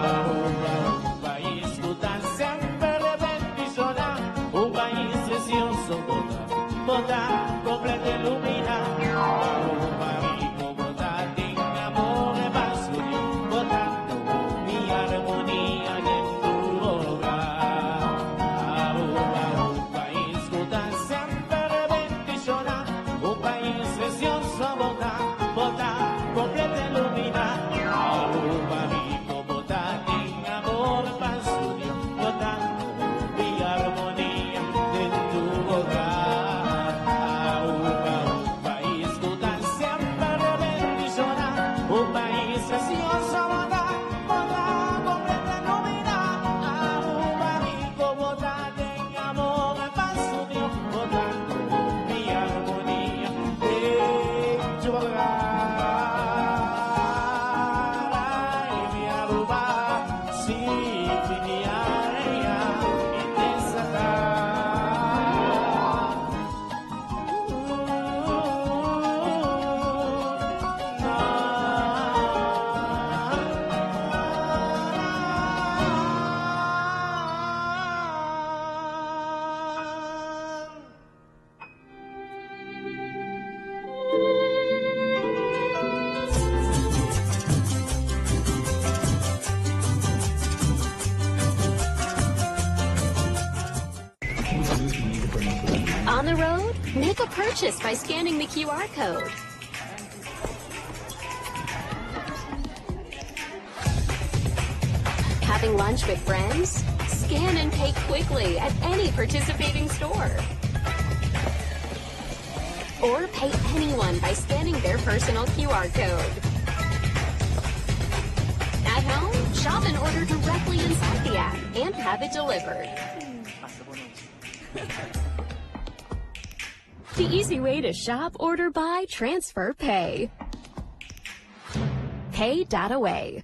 Aruba un pais cu ta semper bendiciona Un pais precioso bo ta bo ta completo ilumina Aruba rico bo ta den amor e basurio bo ta hopi armonia den tu hogar Aruba un pais cu ta semper bendiciona Un pais precioso bo ta bo ta completo ilumina Aruba rico bo ta den amor basurio bo ta hopi armonia den tu hogar Aruba un pais cu ta semper bendiciona Un pais precioso bo ta bo ta completo ilumina Aruba rico bo ta den amor basurio bo ta hopi armonia den tu hogar Ay, mi Aruba, si fin di aña e desata. On the road? Make a purchase by scanning the QR code. Having lunch with friends? Scan and pay quickly at any participating store. Or pay anyone by scanning their personal QR code. At home, shop and order directly inside the app and have it delivered. The easy way to shop, order, buy, transfer, pay. Pay.away.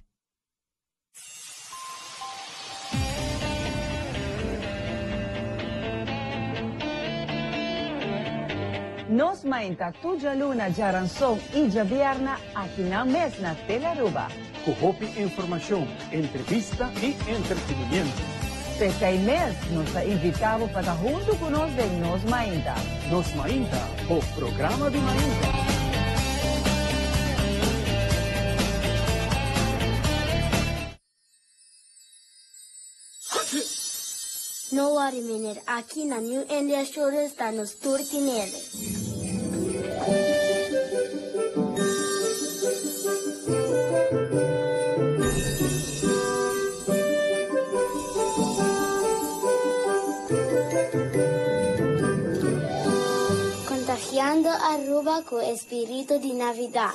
Nos Mainta tur djaluna, djaranson i djabierna aki nan mes na Telearuba. Ku hopi informashon, entrevista i entretenimiento. P'esei mes nos ta invitá bo pa ta huntu ku nos den Nos Mainta. Nos Mainta, bo programa di mainta. No worry meneer, aki na New India Assurance ta nos tur tinele. Contagiando Aruba cu e spirito di Navidad.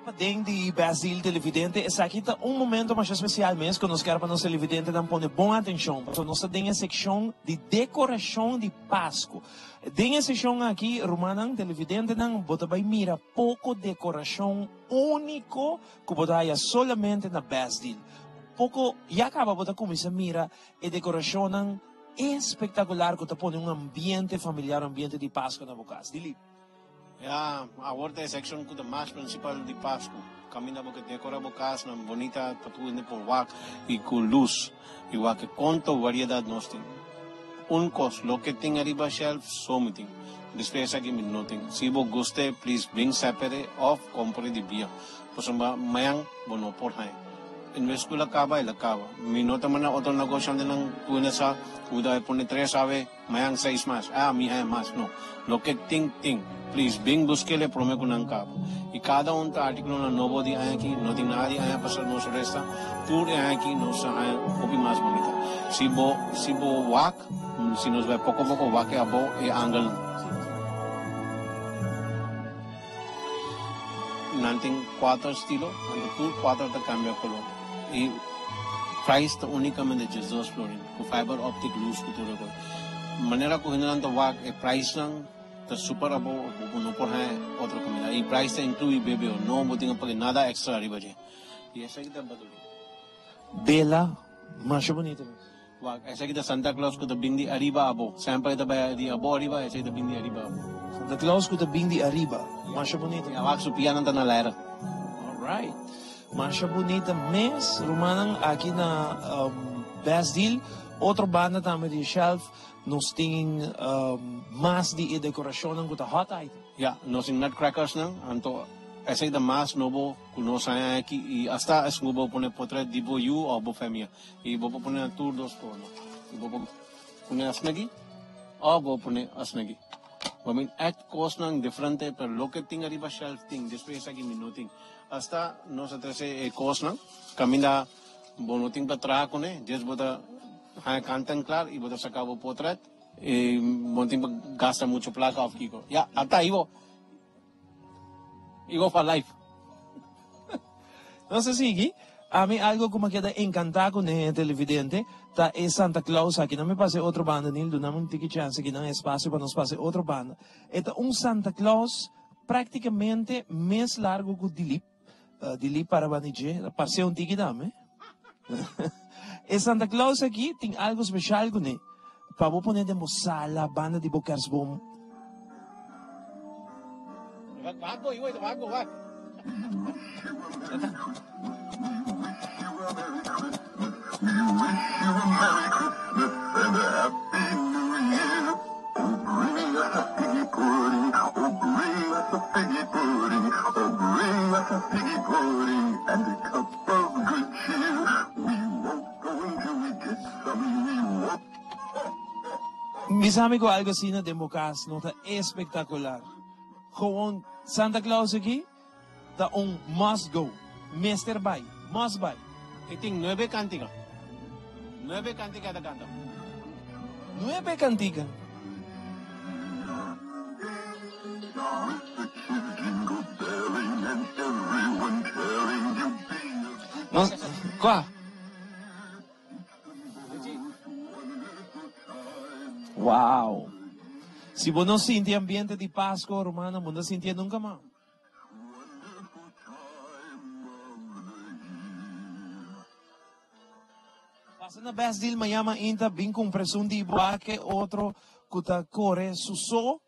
Paden di Best Deal Televidente, esaki ta un momento masha special mes cu nos kier pa nos televidentenan pone bon atencion, pasobra nos ta den e seccion di decoracion di Pascu. Den e seccion aki, rumannan televidentenan, bo ta bay mira poco decoracion unico cu bo ta haya solamente na Best Deal. Poco ya caba bo ta cuminsa mira e decoracionnan espectacular cu ta pone un ambiente familiar, un ambiente di Pasco na bo cas. Dilip. Ya, awor ta e seccion cu ta mas principal di Pasco. Caminda bo ke decora bo cas nan bonita pa tur hende por wak y cu luz y wak e cuanto variedad nos tin. Un cos, loke tin ariba shelf so mi tin. Despues esaki mi no tin. Si bo guste, please bin sepere of compre di bia. Pasobra mañan bo no por haña. En bes ku el a kaba, el a kaba. Mi no ta manda otro negoshantenan ku hende sa ku ta pone tres awe, mañan seis mas. Ah, mi haña mas. No. Loke tin, tin. Please, bin busk'el e prome ku nan kaba. I kada un ta artikulonan nobo di aña aki. No tin nada di aña pasá nos resta. Tur e aña aki nos a haña hopi mas bunita. Si bo, si bo wak, si nos bai poko poko wak e abou e angelnan. Nan tin cuater stilo, anto tur cuater ta cambia color. E prijs ta unicamente 12 florin, cu fiber optic luz cu tur e cos. Manera cu hendenan ta wak e prijsnan ta super abou, bo no por haña otro caminda. E prijs ta inclui BBO, no bo tin a paga nada extra riba dje. Y esaki ta Baduli. Bela, masha bunita mes. Wak, esaki ta Santa Claus ku ta bin di ariba abo. Semper e ta bai di abo ariba, esaki ta bin di ariba abo. Santa Claus ku ta bin di ariba. Masha bunita. Ya, wak, su pianan ta na laira. Alright. Masha bunita mes, rumannan, aki na Best Deal. Otro banda tambe di shelf, nos tin mas di e dekorashonnan ku ta hot item. Ya, nos tin nutcrackersnan, anto esaki ta mas nobo ku nos haña aki i asta esun ku bo pone potret di bo yu òf bo famia. I bo por pone na tur dos forma. I bo por pone asnaki òf bo por pone asnaki. Bo min ègt kosnan diferente pero loke tin ariba shelf tin, despues esaki mi no tin. Asta nos a trese e kosnan kaminda bo no tin pa traha kuné, djes bo ta haña kant en klar i bo ta saka bo potret i bo no tin pa gasta muchu plaka òf kiko. Ya, ata ahi bo. Igo pa life. Nos ta sigui. Ami algo ku mi a keda enkantá kuné televidente ta e Santa Claus aki. Nan mi pasa e otro banda Neil, duna mi un tiki chance aki nan espasio pa nos pasa e otro banda. E ta un Santa Claus. practicamente mes largo cu Dilip. Dilip para banda dje, ta parce un tiki tambe. E Santa Claus aki tin algo special cune, pa bo pone den bo sala banda di bo kerstboom. Wak bo, iwe, wak bo, wak. Bisa mi cu algo asina den bo cas no ta espectacular. Gewoon Santa Claus aki ta un must go. Mester bay. Must bay. E tin nuebe cantica. Nuebe cantica e ta canta. Nuebe cantica. Nos, cua? Wow! Si bo no sinti ambiente di Pasco, rumannan, bo no sintié nunca mas. Pasa na Best Deal mañana mainta, bin cumpra esun di bo ake otro cu ta core su so,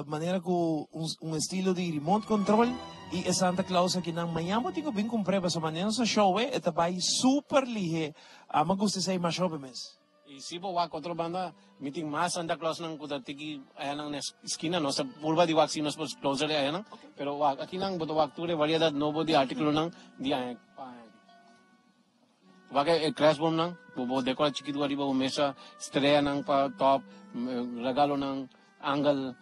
manera cu un estilo di remote control y e Santa Claus akinan. Mañana bo tin cu bin cumpr'e pasobra manera nos ta show e, e ta bay super lihe. Ama gusta esey masha hopi mes. Y si bo wak otro banda, mi tin mas Santa Clausnan cu ta tiki ayanan na esquina. Nos ta purba di wak si nos por closer e ayanan. Pero wak, akinan bo ta wak tur e variedad nobo di articulonan di aña pa aña aki. Wak e kerstboomnan, bo por decora chikitu ariba bo mesa, streanan pa top, regalonan, angel.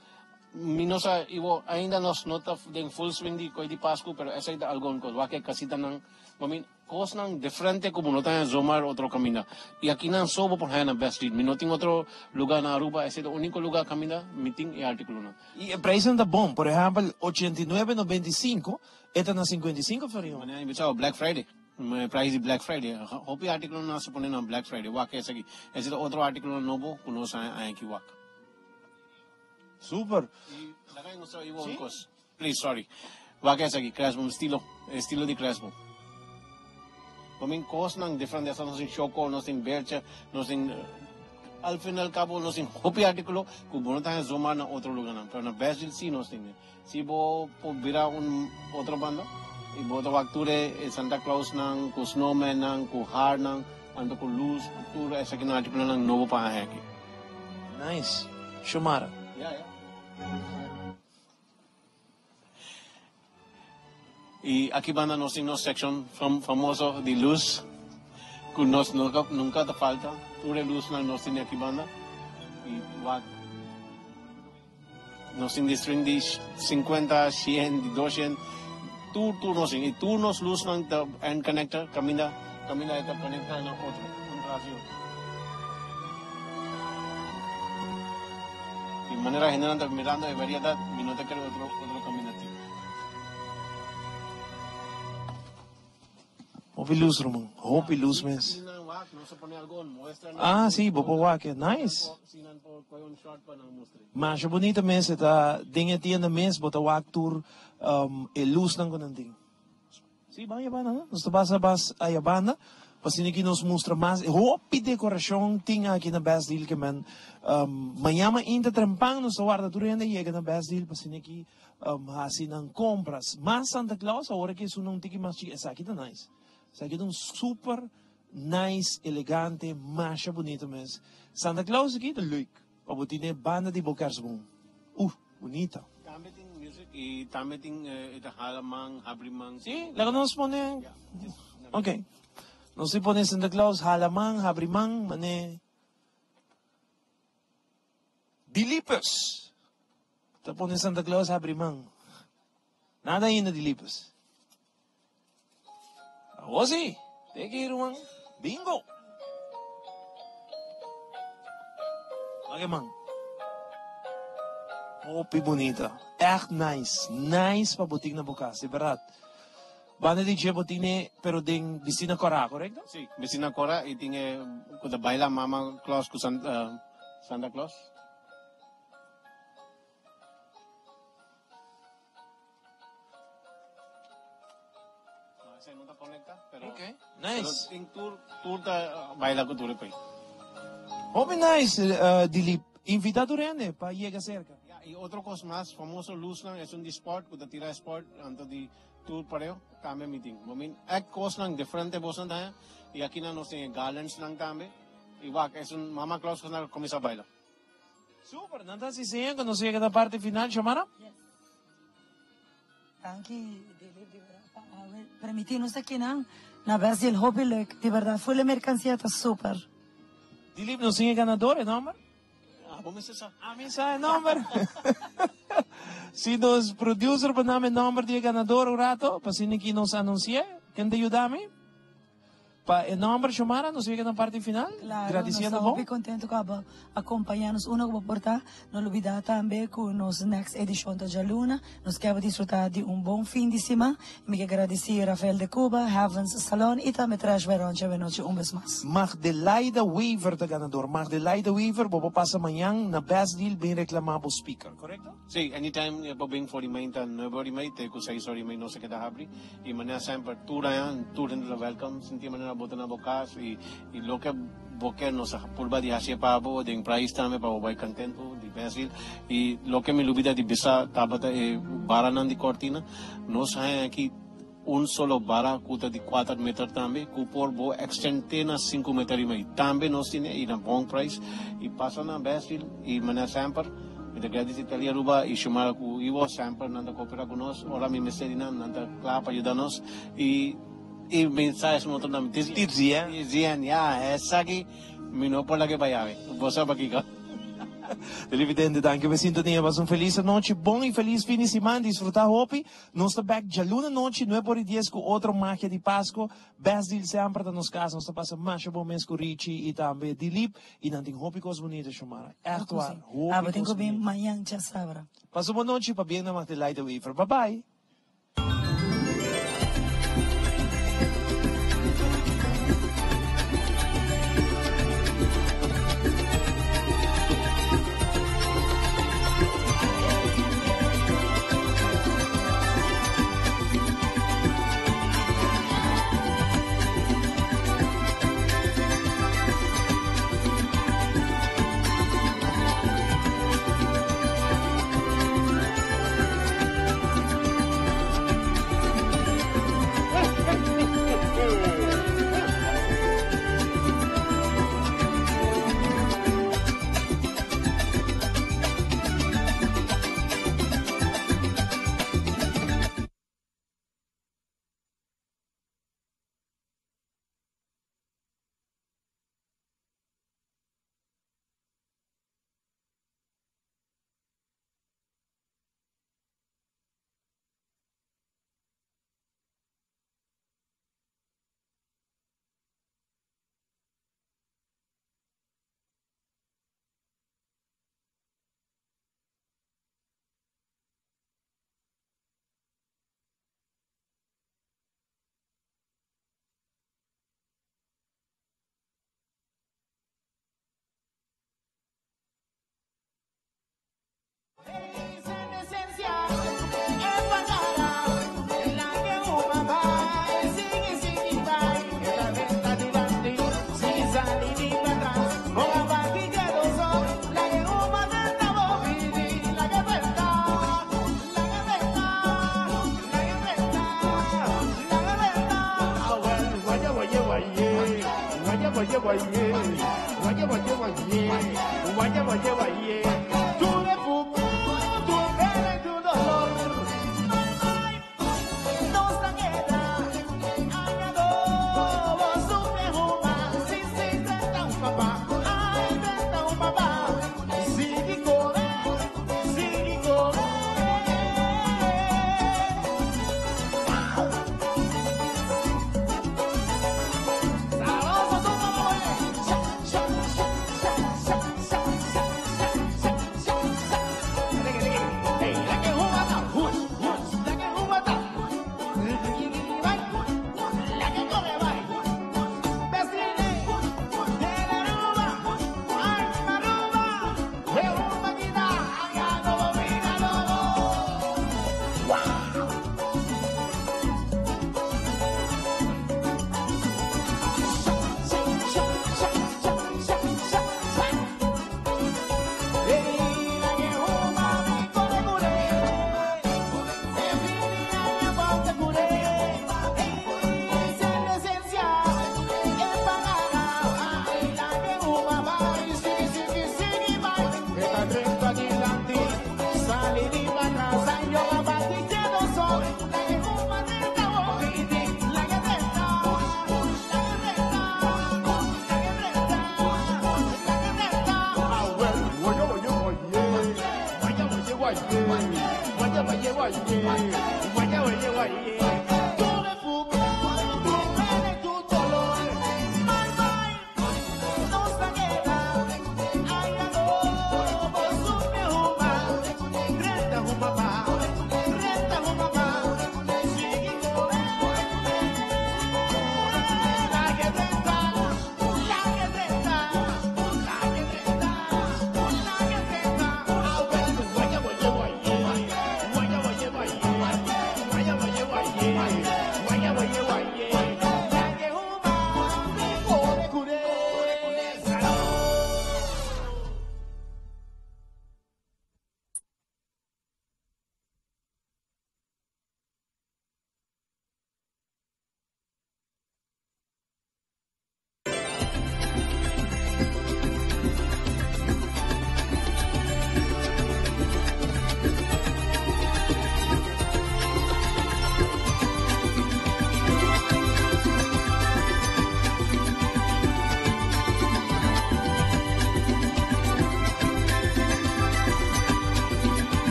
Mi no sa, Ivo, ainda nos no ta den full swing di coy di Pascu, pero esey ta algun cos. Wak e casitanan, bo mi. Kosnan diferente ku bo no ta haña zomaar otro kaminda. I akinan so bo por haña na Best Street. Mi no tin otro lugá na Aruba, esei ta úniko lugá kaminda mi tin e artíkulonan. I e preisnan ta bon. Por ehèmpel, 89,95 e ta na 55 florin. Manera mi bisa bo, Black Friday. E preis di Black Friday. Hopi artíkulonan a supone na Black Friday. Wak esaki. Esei ta otro artíkulonan nobo ku nos haña aña aki wak. Super. I laga mi mustra bo un kos. Please, sorry. Wak esaki, Cresbom, estilo, estilo di Cresbom. Bo min kosnan diferente, esta nos tin shoko, nos tin bercha, nos tin, al fin al cabo nos tin hopi artículo ku bo no ta haña zomaar na otro lugarnan, pero na Best sí nos tin. Si bo por bira un otro banda i bo ta wak tur e Santa Clausnan, ku snowmannan, ku haarnan, anto ku luz, ku tur esakinan artículonan nobo pa haña aki. Nice. Shomara. Ya, ya. Y aki banda nos tin nos seccion famoso di luz cu nos nunca ta falta. Tur e luznan nos tin aki banda. Y wak nos tin di string di 50, 100, di 200. Tur tur nos tin. Y tur nos luznan ta end connector caminda caminda e ta conecta na otro un tras di otro. Di manera hendenan ta mirando e variedad, mi no ta kere otro otro caminda tin. Hopi luz ruman, hopi luz mes. Ah si, bo por wak e, nice. Masha bunita mes e ta den e tienda mes bo ta wak tur e luznan ku nan tin. Sí, ban Ayabanda, no? Nos ta basa bas Ayabanda, pa asina ki nos mustra mas e hopi decoracion tin aki na Best Deal ke men. Mañan mainta trempan nos ta warda tur hende yega na Best Deal pa asina ki haci nan compras. Mas Santa Claus, awor aki esun un tiki mas chiki, esaki ta nice. Esaki ta un super nice, elegante, masha bunito mes. Santa Claus aki ta leuk, pa bo tine banda di bo kerstboom. Uh, bunita. Tambe tin music y tambe tin e ta hala man, habri man. Sí, laga nos pone. Ok. Nos tin pone Santa Claus hala man, habri man, mane Dilipus. Ta pone Santa Claus habri man. Nada ainda Dilipus. Awor sí, te ki ruman. Bingo! Wak e man. Hopi bunita. Echt nice. Nice pa bo tin na bo kas, di berdad. Banda di dje bo tin e, pero den bistina kòrá, korekto? Sí, bistina kòrá i tin e ku ta baila Mama Claus ku Santa Claus. bunita, pero Ok, nice. Pero tin tur tur ta baila cu tur e pay. Hopi nice, Dilip. Invita tur hende pa yega cerca. Ya, y otro cos mas, famoso luznan, esun di sport, cu ta tira e sport, anto di tur pareo, tambe mi tin. Bo min ek cosnan diferente bosnan ta haña, y akinan nos tin e garlandsnan tambe, y wak, esun Mama Claus cosnan a cuminsa baila. Super, nan ta haci seña cu nos yega na parti final, Xiomara? Danki Dilip di berdad pa awe permiti nos aki nan na Best Deal hopi leuk di berdad full e mercancia ta super. Dilip nos tin e ganador e nomber? Abo mester sa. Ami sa e nomber. Si nos producer por dame e nomber di e ganador un rato pa asina ki nos anunci'e. Ken ta yuda mi? Pa e nomber Xiomara nos yega na parti final. Claro, nos Gradiciendo ta bo. hopi contento cu abo acompaña nos una cu bo por ta. No lubida tambe cu nos next edicion ta djaluna. Nos kier bo disfruta di un bon fin di siman. Mi ke gradici Rafael de Cuba, Heavens Salon y tambe Trash by Ronchi awenochi un bes mas. Magdelaida Wever ta ganador. Magdelaida Wever, bo por pasa mañan na Best Deal bin reclama bo speaker, corecto? Sí, anytime e por bin for di mainta nuebe ora y mei te cu seis ora y mei nos a keda habri. Y manera semper tur aña tur hende ta welcome. Sinti manera bo ta na bo cas y y loke bo kier nos a purba di haci pa bo den prijs tambe pa bo bay contento di Best-Deal. Y loke mi lubida di bisa tabata e baranan di cortina. Nos haña aki un solo bara cu ta di cuater meter tambe cu por bo extend te na cinco meter y mei. Tambe nos tine y na bon prijs. Y pasa na Best-Deal y manera semper mi ta gradici Tele Aruba y Xiomara cu Ivo semper nan ta coopera cu nos. Ora mi mester di nan, nan ta cla pa yuda nos. Y y mi sa esun otro nomber, Tizian. Tizian, ya, esaki mi no por laga bay awe. Bo sa pakico. Televidente, danki pa e sintonia. Pasa un feliz anochi, bon y feliz fin di siman. Disfruta hopi. Nos ta bek djaluna nochi, nuebe ora y dies cu otro Magia di Pasco. Best Deal semper ta nos cas. Nos ta pasa masha bon mes cu Richie y tambe Dilip. Y nan tin hopi cos bunita, Xiomara. Echt waar, hopi Abo tin cos cu bin bunita. mañan djasabra. Pasa un bon nochi, pabien na Magdelaida Wever. Bye bye. Guaya, guaya, guaya, guaya, guaya, guaya.